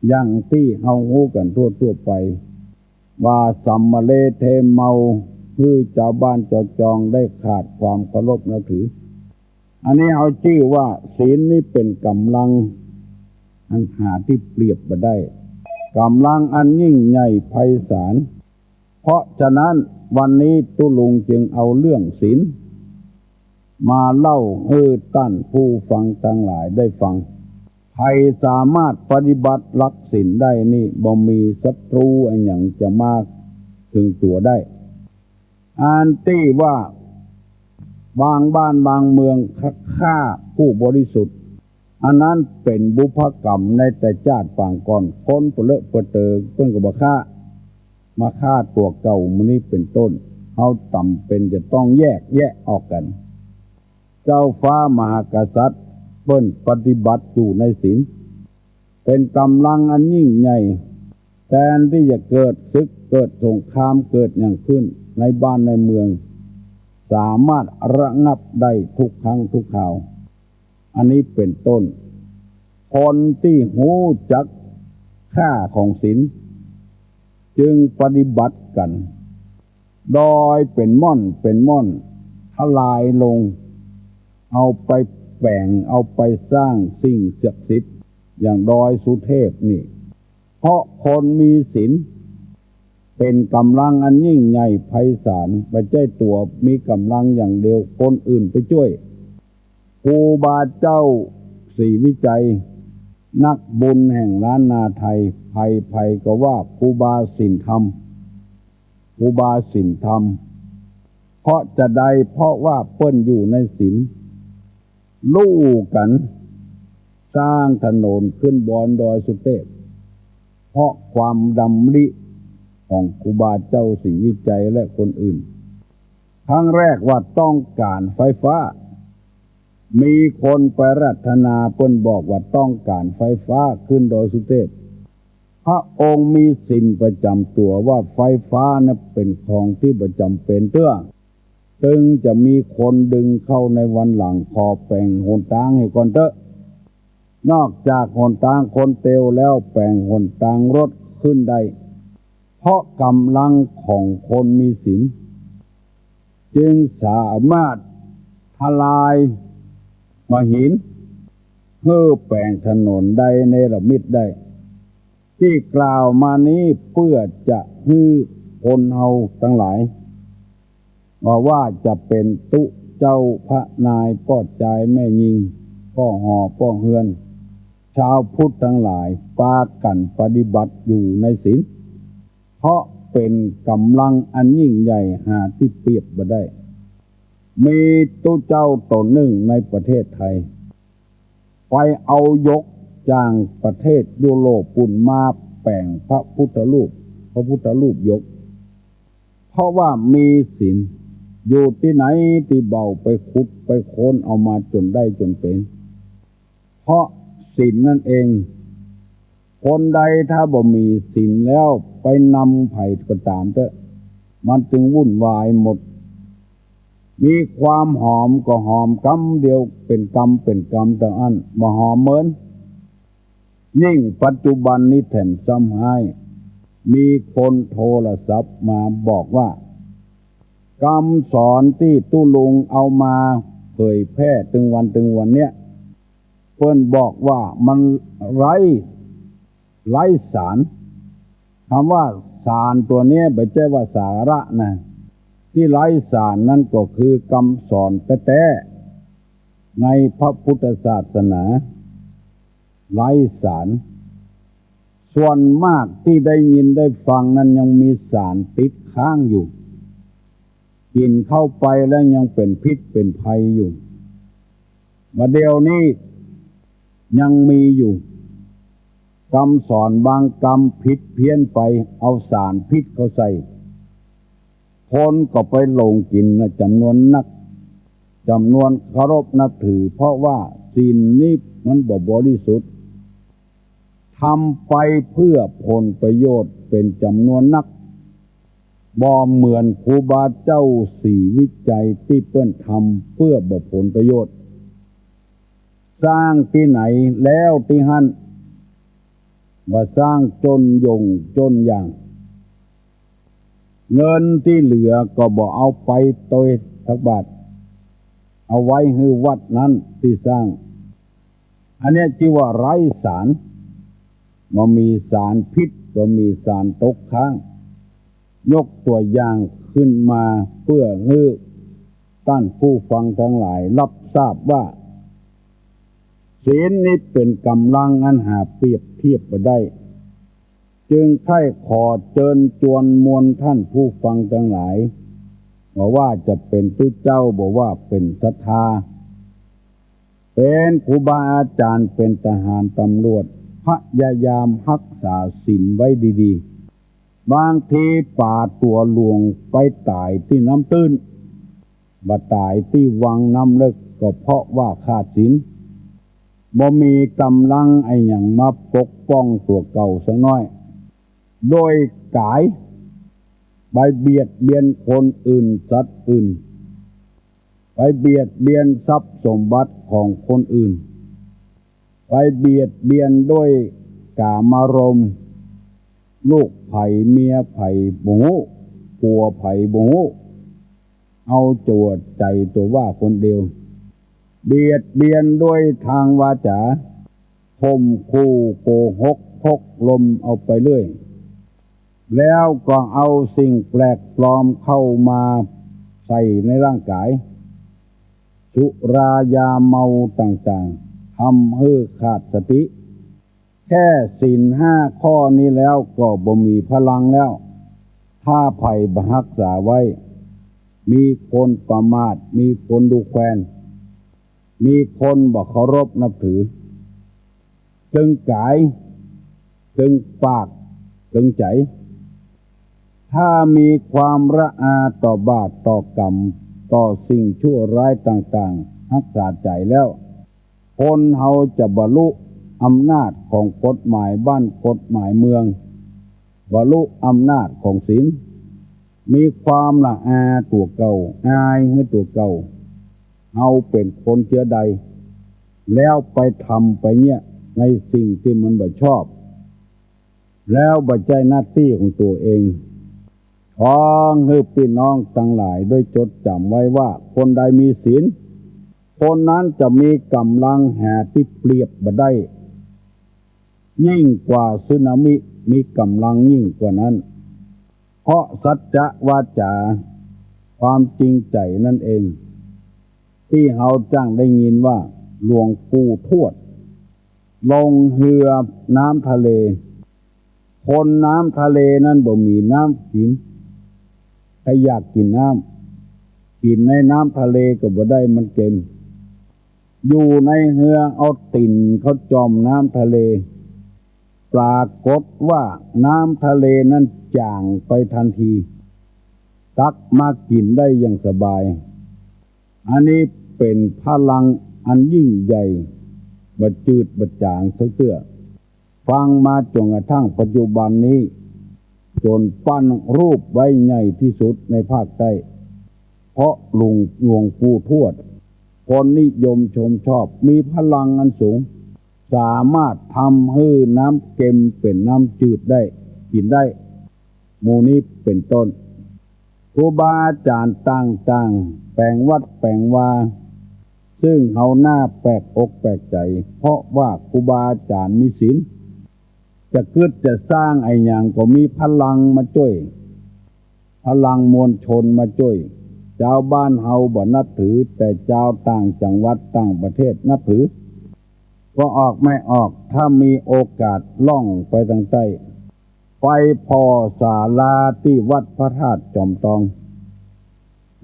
อย่างตี้เฮาฮู้กั๋นทั่วๆ ไป ว่าสัมมะเลเทเมา หื้อจาวบ้านจาวจองได้ขาดความเคารพนับถือ อันนี้เฮาจื้อว่าศีลนี้เป๋นก๋ำลังอันหาตี้เปรียบบ่ได้ ก๋ำลังอันยิ่งใหญ่ไพศาล เพราะฉะนั้นวันนี้ตุ๊ลุงจึงเอาเรื่องศีลมาเล่าหื้อต้านผู้ฟังตังหลายได้ฟัง ใผสามารถปฏิบัติหลักศีลได้นี่ บ่มีศัตรูอะหยังจะมาเถิงตั๋วได้ อันตี้ว่าบางบ้านบางเมืองฆ่าผู้บริสุทธิ์ อันนั้นเป๋นบุพกรรมในแต่จาติปางก่อน คนเปลือะเปอเตอเปิ้นก็บ่ฆ่า มาฆ่าตั๋วเก่าหมู่นี้เป๋นต้น เฮาจ๋ำเป๋นจะต้องแยกแยะออกกั๋น เจ้าฟ้ามหากษัตริย์เปิ้นปฏิบัติอยู่ในศีล เป๋นก๋ำลังอันยิ่งใหญ่ แตนตี้จะเกิดศึก เกิดสงคราม เกิดหยังขึ้นในบ้านในเมือง สามารถระงับได้ทุกครั้งทุกคราว อันนี้เป๋นต้น คนตี้ฮู้จักค่าของศีล จึงปฏิบัติกั๋น โดยเป๋นม่อนเป๋นม่อน ทลายลง เอาไปแป๋ง เอาไปสร้างสิ่งศักดิ์สิทธิ์ อย่างดอยสุเทพนี่ เพราะคนมีศีล เป๋นก๋ำลังอันยิ่งใหญ่ไพศาล บ่ใจ้ตั๋วมีก๋ำลังอย่างเดียว คนอื่นไปจ้วย ครูบาเจ้าศรีวิชัย นักบุญแห่งล้านนาไทย ใผๆ ก็ว่าครูบาศีลธรรม ครูบาศีลธรรม เพราะจาใด เพราะว่าเปิ้นอยู่ในศีล ลู่กั๋นสร้างถนนขึ้นบนดอยสุเทพ เพราะความดำริของครูบาเจ้าศรีวิชัยและคนอื่น ครั้งแรกว่าต้องก๋านไฟฟ้า มีคนไปอาราธนา เปิ้นบอกว่าต้องก๋านไฟฟ้าขึ้นดอยสุเทพ พระองค์มีศีลประจ๋ำตั๋วว่าไฟฟ้านั้นเป๋นของตี้บ่จ๋ำเป๋นเตื้อ ตึงจะมีคนดึงเข้าในวันหลัง ขอแป๋งหนตางหื้อก่อนเต๊อะ นอกจากหนตางคนเตียวแล้ว แป๋งหนตางรถขึ้นได้ เพราะก๋ำลังของคนมีศีล จึงสามารถทลายมะหิน หื้อแป๋งถนนได้เนรมิตได้ ตี้กล่าวมานี้เปื้อจะหื้อคนเฮาตังหลาย บ่ว่าจะเป๋นตุ๊เจ้าพระนาย ป้อจายแม่ญิง ป้อหอป้อเฮือน จาวพุทธตังหลาย ปากั๋นปฏิบัติอยู่ในศีล เพราะเป๋นก๋ำลังอันยิ่งใหญ่หาตี้เปรียบบ่ได้ มีตุ๊เจ้าต๋นนึ่งในประเทศไทย ไปเอาหยกจากประเทศยุโรปปู้นมาแป๋งพระพุทธรูป พระพุทธรูปหยก เพราะว่ามีศีล อยู่ตี้ไหนตี้เบ้าไปขุดไปค้นเอามาจ๋นได้จ๋นเป๋น เพราะศีลนั่นเอง คนใดถ้าบ่มีศีลแล้วไปนำใผก็ต๋ามเต๊อะ มันจึงวุ่นวายหมด มีความหอมก็หอมกำเดียวเป๋นกำเป๋นกำ ตางอั้นบ่หอมเหมือน ยิ่งปัจจุบันนี้แถมซ้ำฮ้าย มีคนโทรศัพท์มาบอกว่า กำสอนตี้ตุ๊ลุงเอามาเผยแพร่ตึงวันตึงวันเนี้ย เปิ้นบอกว่ามันไร้ ไร้สาร กำว่าสารตั๋วเนี้ยบ่ใจ้ว่าสาระนะ ตี้ไร้สารนั้นก็คือกำสอนแต๊ๆ ในพระพุทธศาสนา ไร้สาร ส่วนมากตี้ได้ยินได้ฟังนั้นยังมีสารติดค้างอยู่ กิ๋นเข้าไปแล้วยังเป๋นพิษเป๋นภัยอยู่ บ่าเดี่ยวนี้ยังมีอยู่ กำสอนบางกำผิดเพี้ยนไป เอาสารพิษเข้าใส่ คนก็ไปหลงกิ๋นนะจ๋ำนวนนัก จ๋ำนวนเคารพนับถือ เพราะว่าศีลนี้มันบ่บริสุทธิ์ ทำไปเพื่อผลประโยชน์เป๋นจ๋ำนวนนัก บ่เหมือนครูบาเจ้าศรีวิชัยตี้เปิ้นทำเพื่อบ่ผลประโยชน์ สร้างตี้ไหนแล้วตี้หั้น บ่สร้างจ๋นหย่งจ๋นอย่าง เงินตี้เหลือก็บ่เอาไปตวยสักบาท เอาไว้หื้อวัดนั้นตี้สร้าง อันเนี้ยจื้อว่าไร้สาร บ่มีสารพิษ บ่มีสารตกค้าง ยกตั๋วอย่างขึ้นมาเปื้อหื้อต้านผู้ฟังตังหลายฮับทราบว่า ศีลนี้เป๋นก๋ำลังอันหาเปรียบเทียบบ่ได้ จึงใค่ขอเจิญจวนมวลต้านผู้ฟังตังหลาย บ่ว่าจะเป๋นตุ๊เจ้า บ่ว่าเป๋นศรัทธา ไป เป๋นครูบาอาจ๋ารย์ เป๋นทหารตำรวจ พยายามฮักษาศีลไว้ดีๆ บางทีป๋าตั๋วหลวงไปต๋ายตี้น้ำตื้น บ่ต๋ายตี้วังน้ำเล็ก ก็เพราะว่าขาดศีล บ่มีก๋ำลังอะหยังมาปกป้องตั๋วเก่าสักหน้อย โดยก๋ายไปเบียดเบียนคนอื่นสัตว์อื่น ไปเบียดเบียนทรัพย์สมบัติของคนอื่น ไปเบียดเบียนด้วยกามารมณ์ ลูกใผเมียใผบ่ฮู้ ผัวใผบ่ฮู้ เอาจั่วใจ๋ตั๋วว่าคนเดียว เบียดเบียนด้วยตางวาจ๋า ข่มขู่โกหกพกลมเอาไปเรื่อย แล้วก็เอาสิ่งแปลกปลอมเข้ามาใส่ในร่างก๋าย สุรายาเมาต่างๆ ทำหื้อขาดสติ แค่ศีลห้าข้อนี้แล้วก็บ่มีพลังแล้ว ถ้าใผบ่ฮักษาไว้ มีคนประมาท มีคนดูแควน มีคนบ่เคารพนับถือ ตึงก๋าย ตึงปาก ตึงใจ๋ ถ้ามีความละอาต่อบาปต่อกรรม ต่อสิ่งชั่วร้ายต่างๆ ฮักษาใจ๋แล้ว คนเฮาจะบรรลุอำนาจของกฎหมายบ้านกฎหมายเมือง บรรลุอำนาจของศีล มีความละอาตั๋วเก่า อายหื้อตั๋วเก่า เฮาเป๋นคนเจื้อใด แล้วไปทำไปเยียะในสิ่งตี้มันบ่ชอบ แล้วบ่ใจ้หน้าตี้ของตั๋วเอง ขอหื้อปี้น้องตังหลายได้จดจ๋ำไว้ว่า คนใดมีศีล คนนั้นจะมีก๋ำลังหาตี้เปรียบบ่ได้ ยิ่งกว่าสึนามิ มีก๋ำลังยิ่งกว่านั้น เพราะสัจจะวาจ๋า ความจริงใจ๋นั่นเอง ตี้เฮาจั้งได้ยินว่า หลวงปู่ทวด ลงเฮือน้ำทะเล คนน้ำทะเลนั้นบ่มีน้ำกิ๋น ใผอยากกิ๋นน้ำ กิ๋นในน้ำทะเลก็บ่ได้ มันเก็ม อยู่ในเฮือเอาตี๋นเข้าจ่อมน้ำทะเล ปรากฏว่าน้ำทะเลนั้นจ่างไปตันที ตักมากิ๋นได้อย่างสบาย อันนี้เป๋นพลังอันยิ่งใหญ่ บ่จืดบ่จ๋างสักเตื้อ ฟังมาจ๋นกระทั่งปัจจุบันนี้ จ๋นปั้นรูปไว้ใหญ่ตี้สุดในภาคใต้ เพราะหลวง หลวงปู่ทวด คนนิยมชมชอบ มีพลังอันสูง สามารถทำหื้อน้ำเก็มเป๋นน้ำจืดได้ กิ๋นได้ หมู่นี้เป๋นต้น ครูบาอาจ๋ารย์ต่างๆ แป๋งวัดแป๋งวา ซึ่งเฮาหน้าแปลกอกแปลกใจ๋ เพราะว่าครูบาอาจ๋ารย์มีศีล จะกึ๊ดจะสร้างอะหยังก็มีพลังมาจ้วย พลังมวลชนมาจ้วย จาวบ้านเฮาบ่นับถือ แต่จาวต่างจังหวัดต่างประเทศนับถือ ก็ออกไม่ออก ถ้ามีโอกาสล่องไปตางใต้ ไปผ่อศาลาตี้วัดพระธาตุจอมตอง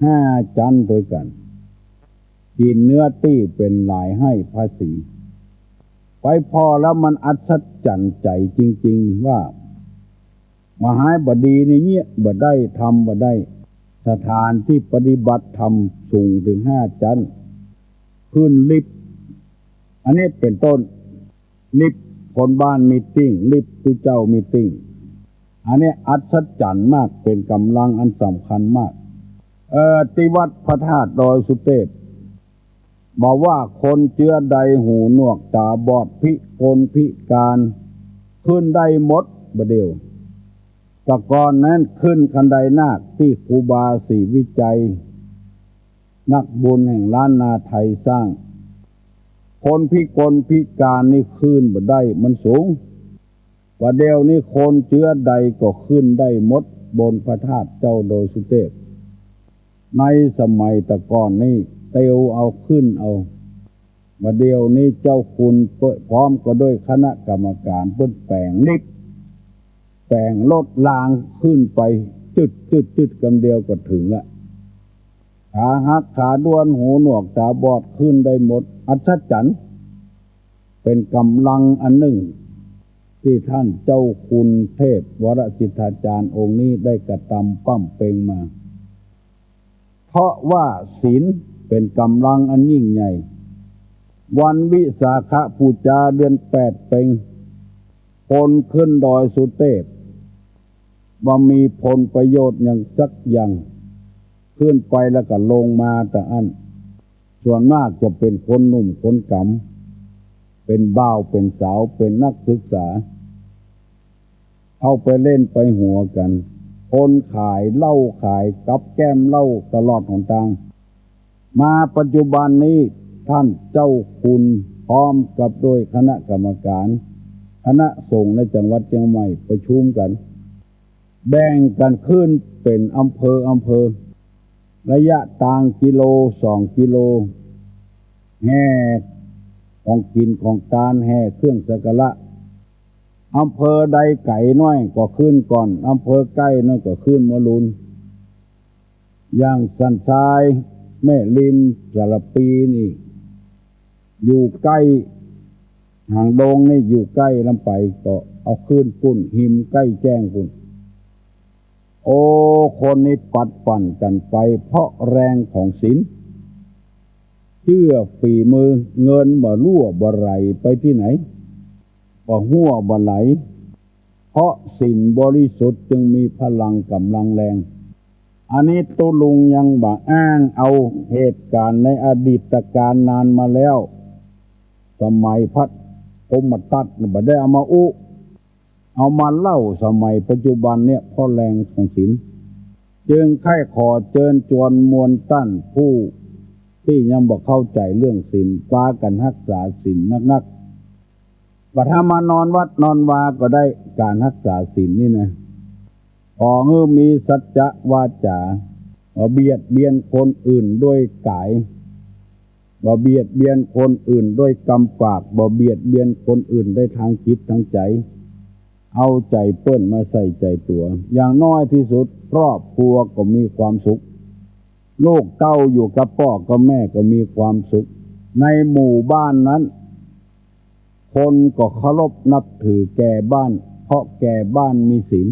ห้าจั๊นตวยกั๋น กิ๋นเนื้อตี้เป๋นหลายไฮ่ภาษี ไปผ่อแล้วมันอัศจรรย์ใจ๋จริงๆ ว่า มหาบดีนี่เยียะบ่ได้ ทำบ่ได้ สถานตี้ปฏิบัติธรรมสูงเถิงห้าจั๊น ขึ้นลิฟต์ อันนี้เป๋นต้น ลิฟต์คนบ้านมีตติ้ง ลิฟต์ตุ๊เจ้ามีตติ้ง อันนี้อัศจรรย์มาก เป๋นก๋ำลังอันสำคัญมาก เอ่อ ตี้วัดพระธาตุดอยสุเทพ บ่ว่าคนเจื้อใด หูหนวกต๋าบอด พิกลพิก๋าน ขึ้นได้หมดบ่าเดี่ยว แต่ก่อนนั้นขึ้นคันไดนาคตี้ครูบาศรีวิชัย นักบุญแห่งล้านนาไทยสร้าง คนพิกลพิก๋านนี่ขึ้นบ่ได้ มันสูง บ่าเดี่ยวนี้คนเจื้อใดก็ขึ้นได้หมดบนพระธาตุเจ้าดอยสุเทพ ในสมัยแต่ก่อนนี้เตียวเอาขึ้นเอา บ่าเดี่ยวนี้เจ้าคุณเปิ้นพร้อมก็ด้วยคณะกรรมการเปิ้นแป๋งลิฟต์ แป๋งรถรางขึ้นไป จึ๊ดจึ๊ดจึ๊ด กำเดียวก็เถิงละ ขาหัก ขาด้วน หูหนวก ต๋าบอด ขึ้นได้หมด อัศจรรย์ เป๋นก๋ำลังอันนึ่ง ตี้ต้านเจ้าคุณเทพวรสิทธาจารย์องค์นี้ได้กระตำป้ำเป็งมา เพราะว่าศีลเป๋นก๋ำลังอันยิ่งใหญ่ วันวิสาขบูชาเดือนแปดเป็ง คนขึ้นดอยสุเตพ บ่มีผลประโยชน์หยังสักอย่าง ขึ้นไปแล้วก็ลงมาตางอั้น ส่วนมากจะเป๋นคนหนุ่มคนก๋ำ เป๋นบ่าวเป๋นสาว เป๋นนักศึกษา เข้าไปเล่นไปหัวกั๋น คนขายเหล้าขายกับแก้มเหล้าตลอดหนตาง มาปัจจุบันนี้ต้านเจ้าคุณพร้อมกับด้วยคณะกรรมการ คณะสงฆ์ในจังหวัดเจียงใหม่ประชุมกั๋น แบ่งกั๋นขึ้นเป๋นอำเภออำเภอ ระยะตางกิโลสองกิโล แห่ของกิ๋นของตาน แห่เครื่องสักการะ อำเภอใดไก๋น้อยก็ขึ้นก่อน อำเภอใก้นั่นก็ขึ้นเมื่อลุน อย่างสันทราย แม่ริม สารภีนี่ อยู่ใก้ หางดงนี่อยู่ใก้ลำไป ก็เอาขึ้นปุ้น ฮิมใก้แจ้งปุ้น โอ้ คนนี้ปัดปั่นกั๋นไป เพราะแรงของศีล เจื้อฝีมือ เงินบ่รั่วบ่ไหลไปตี้ไหน บ่ฮั่วบ่ไหล เพราะศีลบริสุทธิ์จึงมีพลังก๋ำลังแรง อันนี้ตุ๊ลุงยังบ่อ้างเอาเหตุก๋ารณ์ในอดีตก๋าลนานมาแล้ว สมัยพระพรหมทัตน่ะ บ่ได้เอามาอู้ เอามาเล่าสมัยปัจจุบันเนี่ย เพราะแรงของศีล จึงใค่ขอเจิญจวนมวลต้านผู้ตี้ยังบ่เข้าใจ๋เรื่องศีล ปากั๋นฮักษาศีลนักๆ บ่ถ้ามานอนวัดนอนวาก็ได้ ก๋านฮักษาศีลนี่นะ ขอหื้อมีสัจจะวาจ๋า บ่เบียดเบียนคนอื่นด้วยก๋าย บ่เบียดเบียนคนอื่นด้วยกำปาก บ่เบียดเบียนคนอื่นด้วยตางจิตตางใจ๋ เอาใจ๋เปิ้นมาใส่ใจ๋ตั๋ว อย่างน้อยตี้สุดครอบครัวก็มีความสุข ลูกเต้าอยู่กับป้อกับแม่ก็มีความสุข ในหมู่บ้านนั้น คนก็เคารพนับถือแก่บ้าน เพราะแก่บ้านมีศีล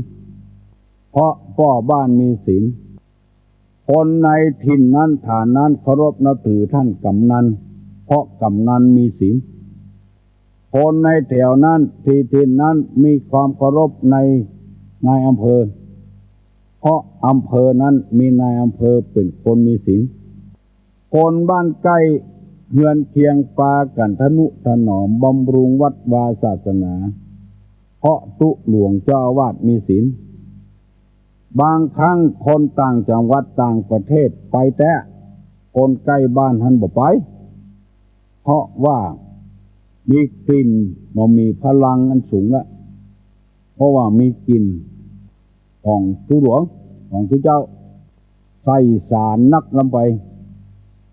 เพราะป้อบ้านมีศีล คนในถิ่นนั้นฐานนั้นเคารพนับถือต้านก๋ำนัน เพราะก๋ำนันมีศีล คนในแถวนั้น ตี้ถิ่นนั้นมีความเคารพในนายอำเภอ เพราะอำเภอนั้นมีนายอำเภอเป๋นคนมีศีล คนบ้านใก้เฮือนเคียงปากั๋นทะนุถนอมบำรุงวัดวาศาสนา เพราะตุ๊หลวงเจ้าอาวาสมีศีล บางครั้งคนต่างจังหวัดต่างประเทศไปแต๊ คนใก้บ้านหั้นบ่ไป เพราะว่ามีกลิ่น บ่มีพลังอันสูงละ เพราะว่ามีกลิ่นของตุ๊หลวง ของตุ๊เจ้า ใส่สารนักลำไป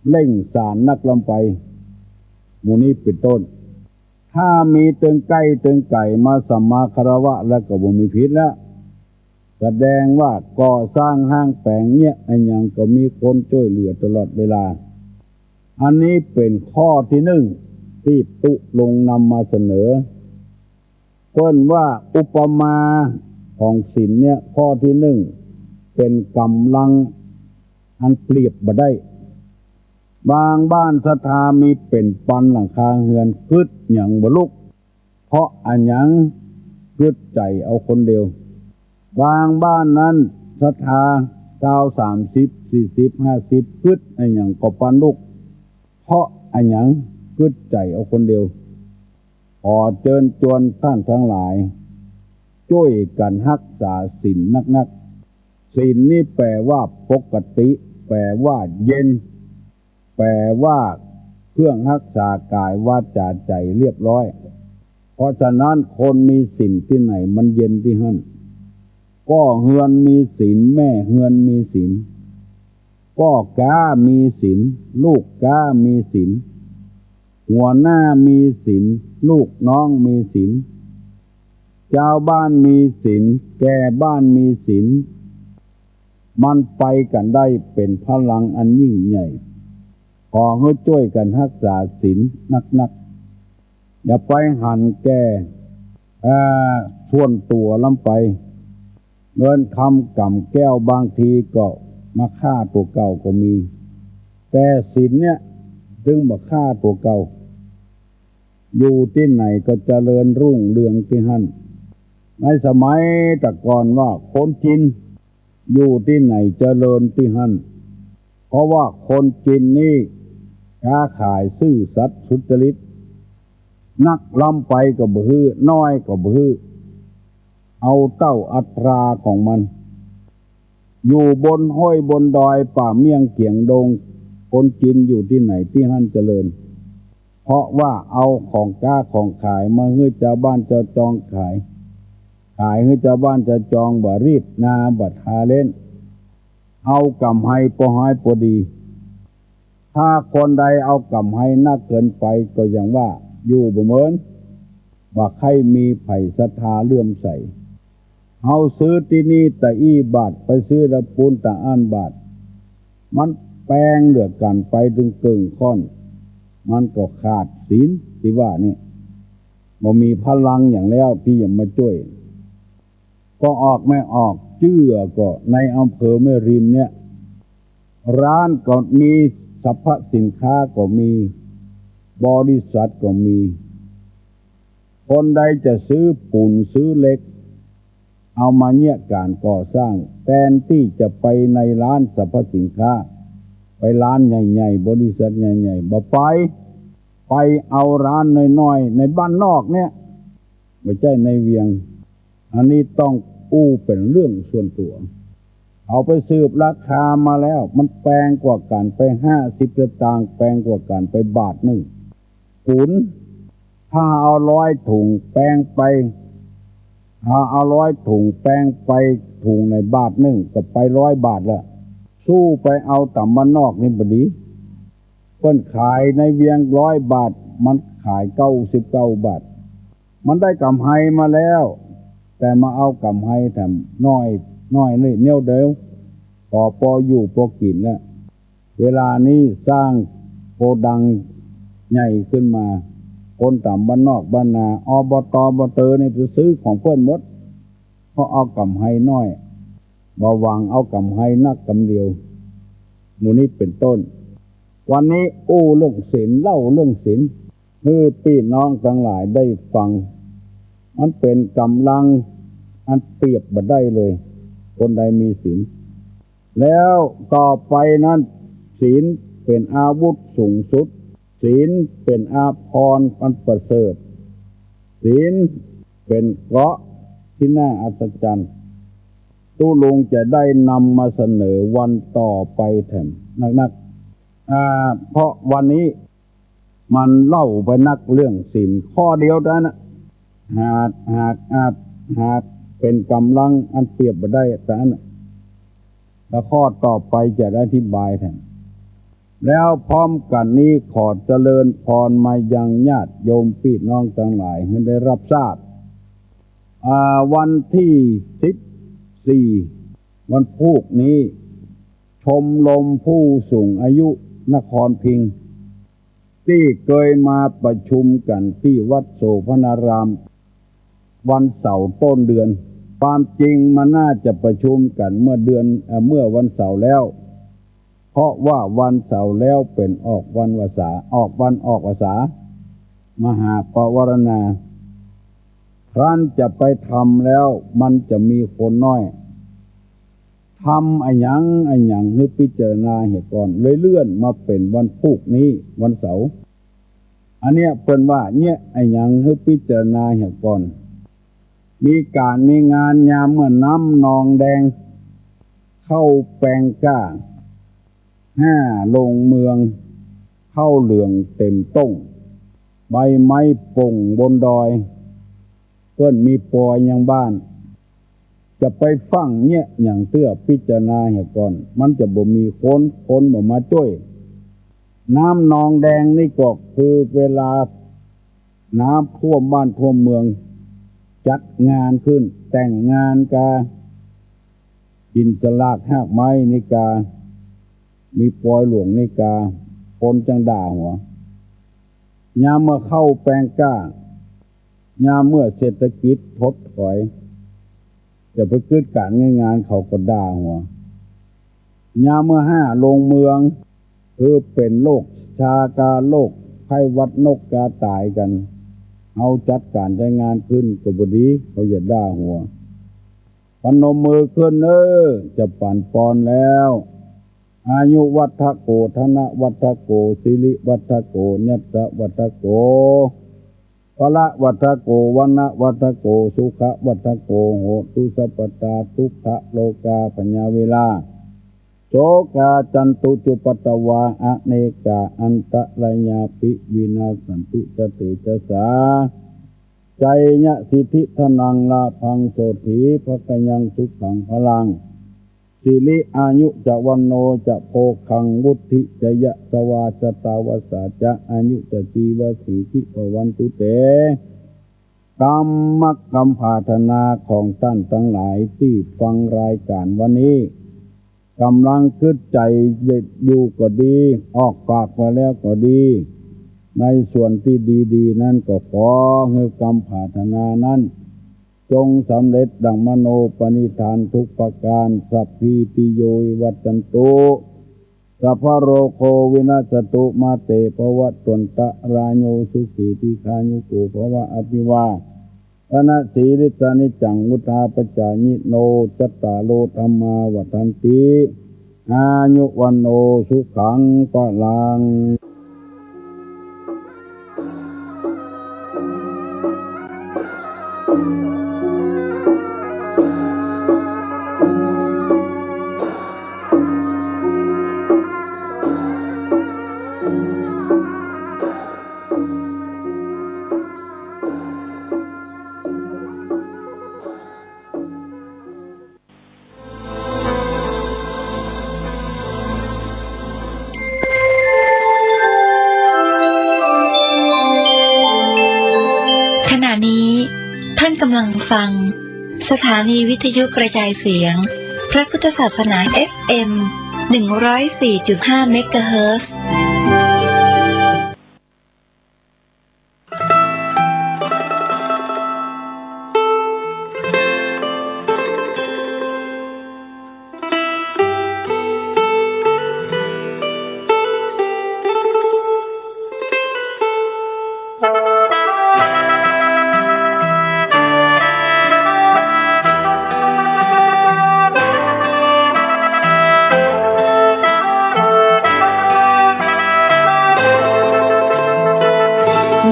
เล่งสารนักลำไป หมู่นี้เป๋นต้น ถ้ามีเติงใก้เติงไก๋มาสัมมาคารวะแล้วก็บ่มีผิดแล้ว แสดงว่าก่อสร้างห้างแป๋งเยียะอะหยังก็มีคนจ้วยเหลือตลอดเวลา อันนี้เป๋นข้อตี้นึ่งตี้ตุ๊ลุงนำมาเสนอ เปิ้นว่าอุปมาของศีลเนี่ย ข้อตี้นึ่งเป๋นก๋ำลังอันเปรียบบ่ได้ บางบ้านศรัทธามีเป๋นปันหลังคาเฮือน กึ๊ดหยังบ่ลุก เพราะอะหยัง กึ๊ดใจ๋เอาคนเดียว บางบ้านนั้นศรัทธาซาว สามสิบ สี่สิบ ห้าสิบ กึ๊ดอะหยังก็ปันลุก เพราะอะหยัง กึ๊ดใจ๋เอาคนเดียว ขอเจิญจวนต้านตังหลาย จ้วยกั๋นฮักษาศีลนักๆ ศีลนี่แป๋ว่าปกติ แป๋ว่าเย็น แป๋ว่าเครื่องฮักษาก๋ายวาจ๋าใจ๋เรียบร้อย เพราะฉะนั้นคนมีศีลตี้ไหนมันเย็นตี้หั้น ป้อเฮือนมีศีล แม่เฮือนมีศีล ป้อก๊ามีศีล ลูกก๊ามีศีล หัวหน้ามีศีล ลูกน้องมีศีล จาวบ้านมีศีล แก่บ้านมีศีล มันไปกั๋นได้เป๋นพลังอันยิ่งใหญ่ ขอหื้อจ้วยกั๋นฮักษาศีลนักๆ อย่าไปหันแก่ อ่า ส่วนตั๋วล้ำไป เงินคำก๋ำแก้วบางทีก็มาฆ่าตั๋วเก่าก็มี แต่ศีลเนี่ยจึงบ่ฆ่าตั๋วเก่า อยู่ตี้ไหนก็เจริญรุ่งเรืองตี้หั้น ในสมัยแต่ก่อนว่าคนจีนอยู่ตี้ไหนเจริญตี้หั้น เพราะว่าคนจีนนี่ค้าขายซื่อสัตย์สุจริต นักล้ำไปก็บ่หื้อ น้อยก็บ่หื้อ เอาเต้าอัตราของมัน อยู่บนห้วยบนดอยป่าเมี่ยงเขียงดง คนจีนอยู่ตี้ไหนตี้หั้นเจริญ เพราะว่าเอาของก๊าของขายมาหื้อจาวบ้านจาวจองขาย ขายหื้อจาวบ้านจาวจองบ่รีดนาบ่ทาเล็น เอาก๋ำไรปอฮ้ายปอดี ถ้าคนใดเอาก๋ำไรนักเกินไปก็อย่างว่าอยู่บ่เหมิน บ่ใค่มีใผศรัทธาเลื่อมใส เฮาซื้อตี้นี่ตะอี้บาท ไปซื้อตะปู๊นตะอั้นบาท มันแปงเหลือกั๋นไปตึงเกิ่งข้อน มันก็ขาดศีลตี้ว่านี่ บ่มีพลังอย่างแล้วตี้จะมาจ้วย ก็ออกแม่ออก เจื้อก็ในอำเภอแม่ริมเนี่ย ร้านก็มี สรรพสินค้าก็มี บริษัทก็มี คนใดจะซื้อปูนซื้อเหล็ก เอามาเยียะก๋านก่อสร้าง แตนตี้จะไปในร้านสรรพสินค้า ไปร้านใหญ่ๆ บริษัทใหญ่ๆ บ่ไป ไปเอาร้านน้อยๆ ในบ้านนอกเนี่ย บ่ใจ้ในเวียง อันนี้ต้องอู้เป๋นเรื่องส่วนตั๋ว เขาไปสืบราคามาแล้ว มันแปงกว่ากั๋นไปห้าสิบสตางค์ แปงกว่ากั๋นไปบาทนึ่ง ปูน ถ้าเอาร้อยถุงแปงไป ถ้าเอาร้อยถุงแปงไปถุงในบาทนึ่งก็ไปร้อยบาทละ สู้ไปเอาต๋ามบ้านนอกนี่บ่ดี เปิ้นขายในเวียงร้อยบาท มันขายเก้าสิบเก้าบาท มันได้ก๋ำไรมาแล้ว แต่มาเอาก๋ำไรแถมน้อย น้อยนิดเดียว ก็ปออยู่ปอกิ๋นละ เวลานี้สร้างโกดังใหญ่ขึ้นมา คนต๋ามบ้านนอกบ้านนา อบต.อบต.นี่ไปซื้อของเปิ้นหมด เพราะเอาก๋ำไรน้อย บ่หวังเอาก๋ำไรนักก๋ำเดียว หมู่นี้เป๋นต้น วันนี้อู้เรื่องศีล เล่าเรื่องศีล หื้อปี้น้องตังหลายได้ฟัง มันเป๋นก๋ำลังอันเปรียบบ่ได้เลย คนใดมีศีล แล้วต่อไปนั้น ศีลเป๋นอาวุธสูงสุด ศีลเป๋นอาภรณ์อันประเสริฐ ศีลเป๋นเกราะที่น่าอัศจรรย์ ตุ๊ลุงจะได้นำมาเสนอวันต่อไปแถมนักๆ อ่า เพราะวันนี้มันเล่าไปนักเรื่องศีลข้อเดียวเต้านั้นนะ หาก หาก หาก หากเป๋นก๋ำลังอันเปรียบบ่ได้เต้านั้นนะ แล้วข้อต่อไปจะได้อธิบายแถม แล้วพร้อมกั๋นนี้ขอเจริญพรมายังญาติโยมปี้น้องตังหลายหื้อได้รับทราบ อ่า วันตี้สิบสี่ วันพูกนี้ ชมรมผู้สูงอายุนครพิงค์ ตี้เกยมาประชุมกั๋นตี้วัดโสภณาราม วันเสาร์ต้นเดือน ความจริงมันน่าจะประชุมกั๋นเมื่อเดือน เอ่อ เมื่อวันเสาร์แล้ว เพราะว่าวันเสาร์แล้วเป๋นออกวันวสา ออกวันออกพรรษา มหาปวารณา ครั้นจะไปทำแล้วมันจะมีคนน้อย ทำอะหยังอะหยังหื้อพิจารณาเหียก่อน เลยเลื่อนมาเป๋นวันพูกนี้ วันเสาร์ อันเนี้ยเปิ้นว่าเยียะอะหยังหื้อพิจารณาเหียก่อน มีก๋านมีงานยามเมื่อน้ำนองแดง เข้าแปงก้า ห้าลงเมือง เข้าเหลืองเต็มต้ง ใบไม้ป่งบนดอย เปิ้นมีปอยยังบ้าน จะไปฟั่งเยียะหยังเตื้อ พิจารณาเหียก่อน มันจะบ่มีคน คนบ่มาจ้วย น้ำนองแดงนี่ก็คือเวลาน้ำท่วมบ้านท่วมเมือง จัดงานขึ้น แต่งงานกา กิ๋นสะหลากฮากไม้นี่กา มีปอยหลวงนี่กา คนจั้งด่าหัว ยามเมื่อข้าวแปงกล้า ยามเมื่อเศรษฐกิจถดถอย จะไปกึ๊ดก๋านงานเขาก็ด่าหัว ยามเมื่อห้าลงเมือง คือเป๋นโรคชา กาโรคไข้หวัดนกกาต๋ายกั๋น เฮาจัดก๋านจัดงานขึ้นก็บ่ดี เขาจะด่าหัว พนมมือขึ้นเน้อ จะปั๋นปอนแล้ว อายุวัฑฒโก ธนวัฑฒโก สิริวัฑฒโก ยัสสะวัฑฒโก พละวัฑฒโก วรรณวัฑฒโก สุขวัฑฒโก โหตุสัพพตา ทุกขะโรกาภัยาเวรา โสกาจันตุจุปัตตวา อเนกาอันตรายาปิวินาสสันตุ สะเตจะสา ชัยยะสิทธิธนัง ลาภังโสตถี ภะคะยังสุขังพะลัง สิริอายุจะวัณโณจะโภคัง วุฑฒิจะยะสะวา ชะตาวัสสาจะ อายุจะจีวะสีธิภะวันตุเต กำมักกำผาถนาของต้านตังหลายตี้ฟังรายก๋านวันนี้ ก่ำลังกึ๊ดใจ๋เด็ดอยู่ก็ดี ออกปากไปแล้วก็ดี ในส่วนตี้ดีๆ นั้นก็ขอหื้อกำผาถนานั้น จงสำเร็จดั่งมโนปณิธานทุกประก๋าน สัพพีติโยวิวัชชันตุ สัพพะโรโควินัสสะตุ มาเตภวัตวันตะราโย สุขีทีฆายุโกภะ อภิวาทะนะสีลิสสะนิจจัง วุฑฒาปะจายิโน จัตตาโรธัมมาวัฑฒันติ อายุวัณโณสุขังพะลัง ขณะนี้ท่านกำลังฟังสถานีวิทยุกระจายเสียงพระพุทธศาสนา เอฟเอ็ม หนึ่งร้อยสี่จุดห้า เมกะเฮิรตซ์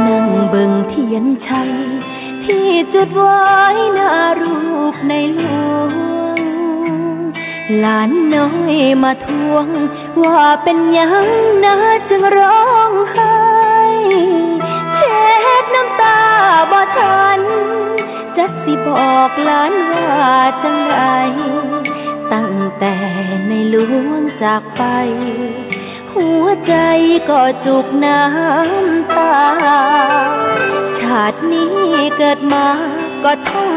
นั่งเบิ่งเทียนชัยตี้จุดไว้หน้ารูปในหลวง หลานน้อยมาทวง ว่าเป๋นหยังนาจึงฮ้องไห้ เช็ดน้ำต๋าบ่ทัน จักสิบอกหลานว่าจั่งใด ตั้งแต่ในหลวงจากไป หัวใจ๋ก็จุกน้ำต๋า ชาตินี้เกิดมาก็ต้อง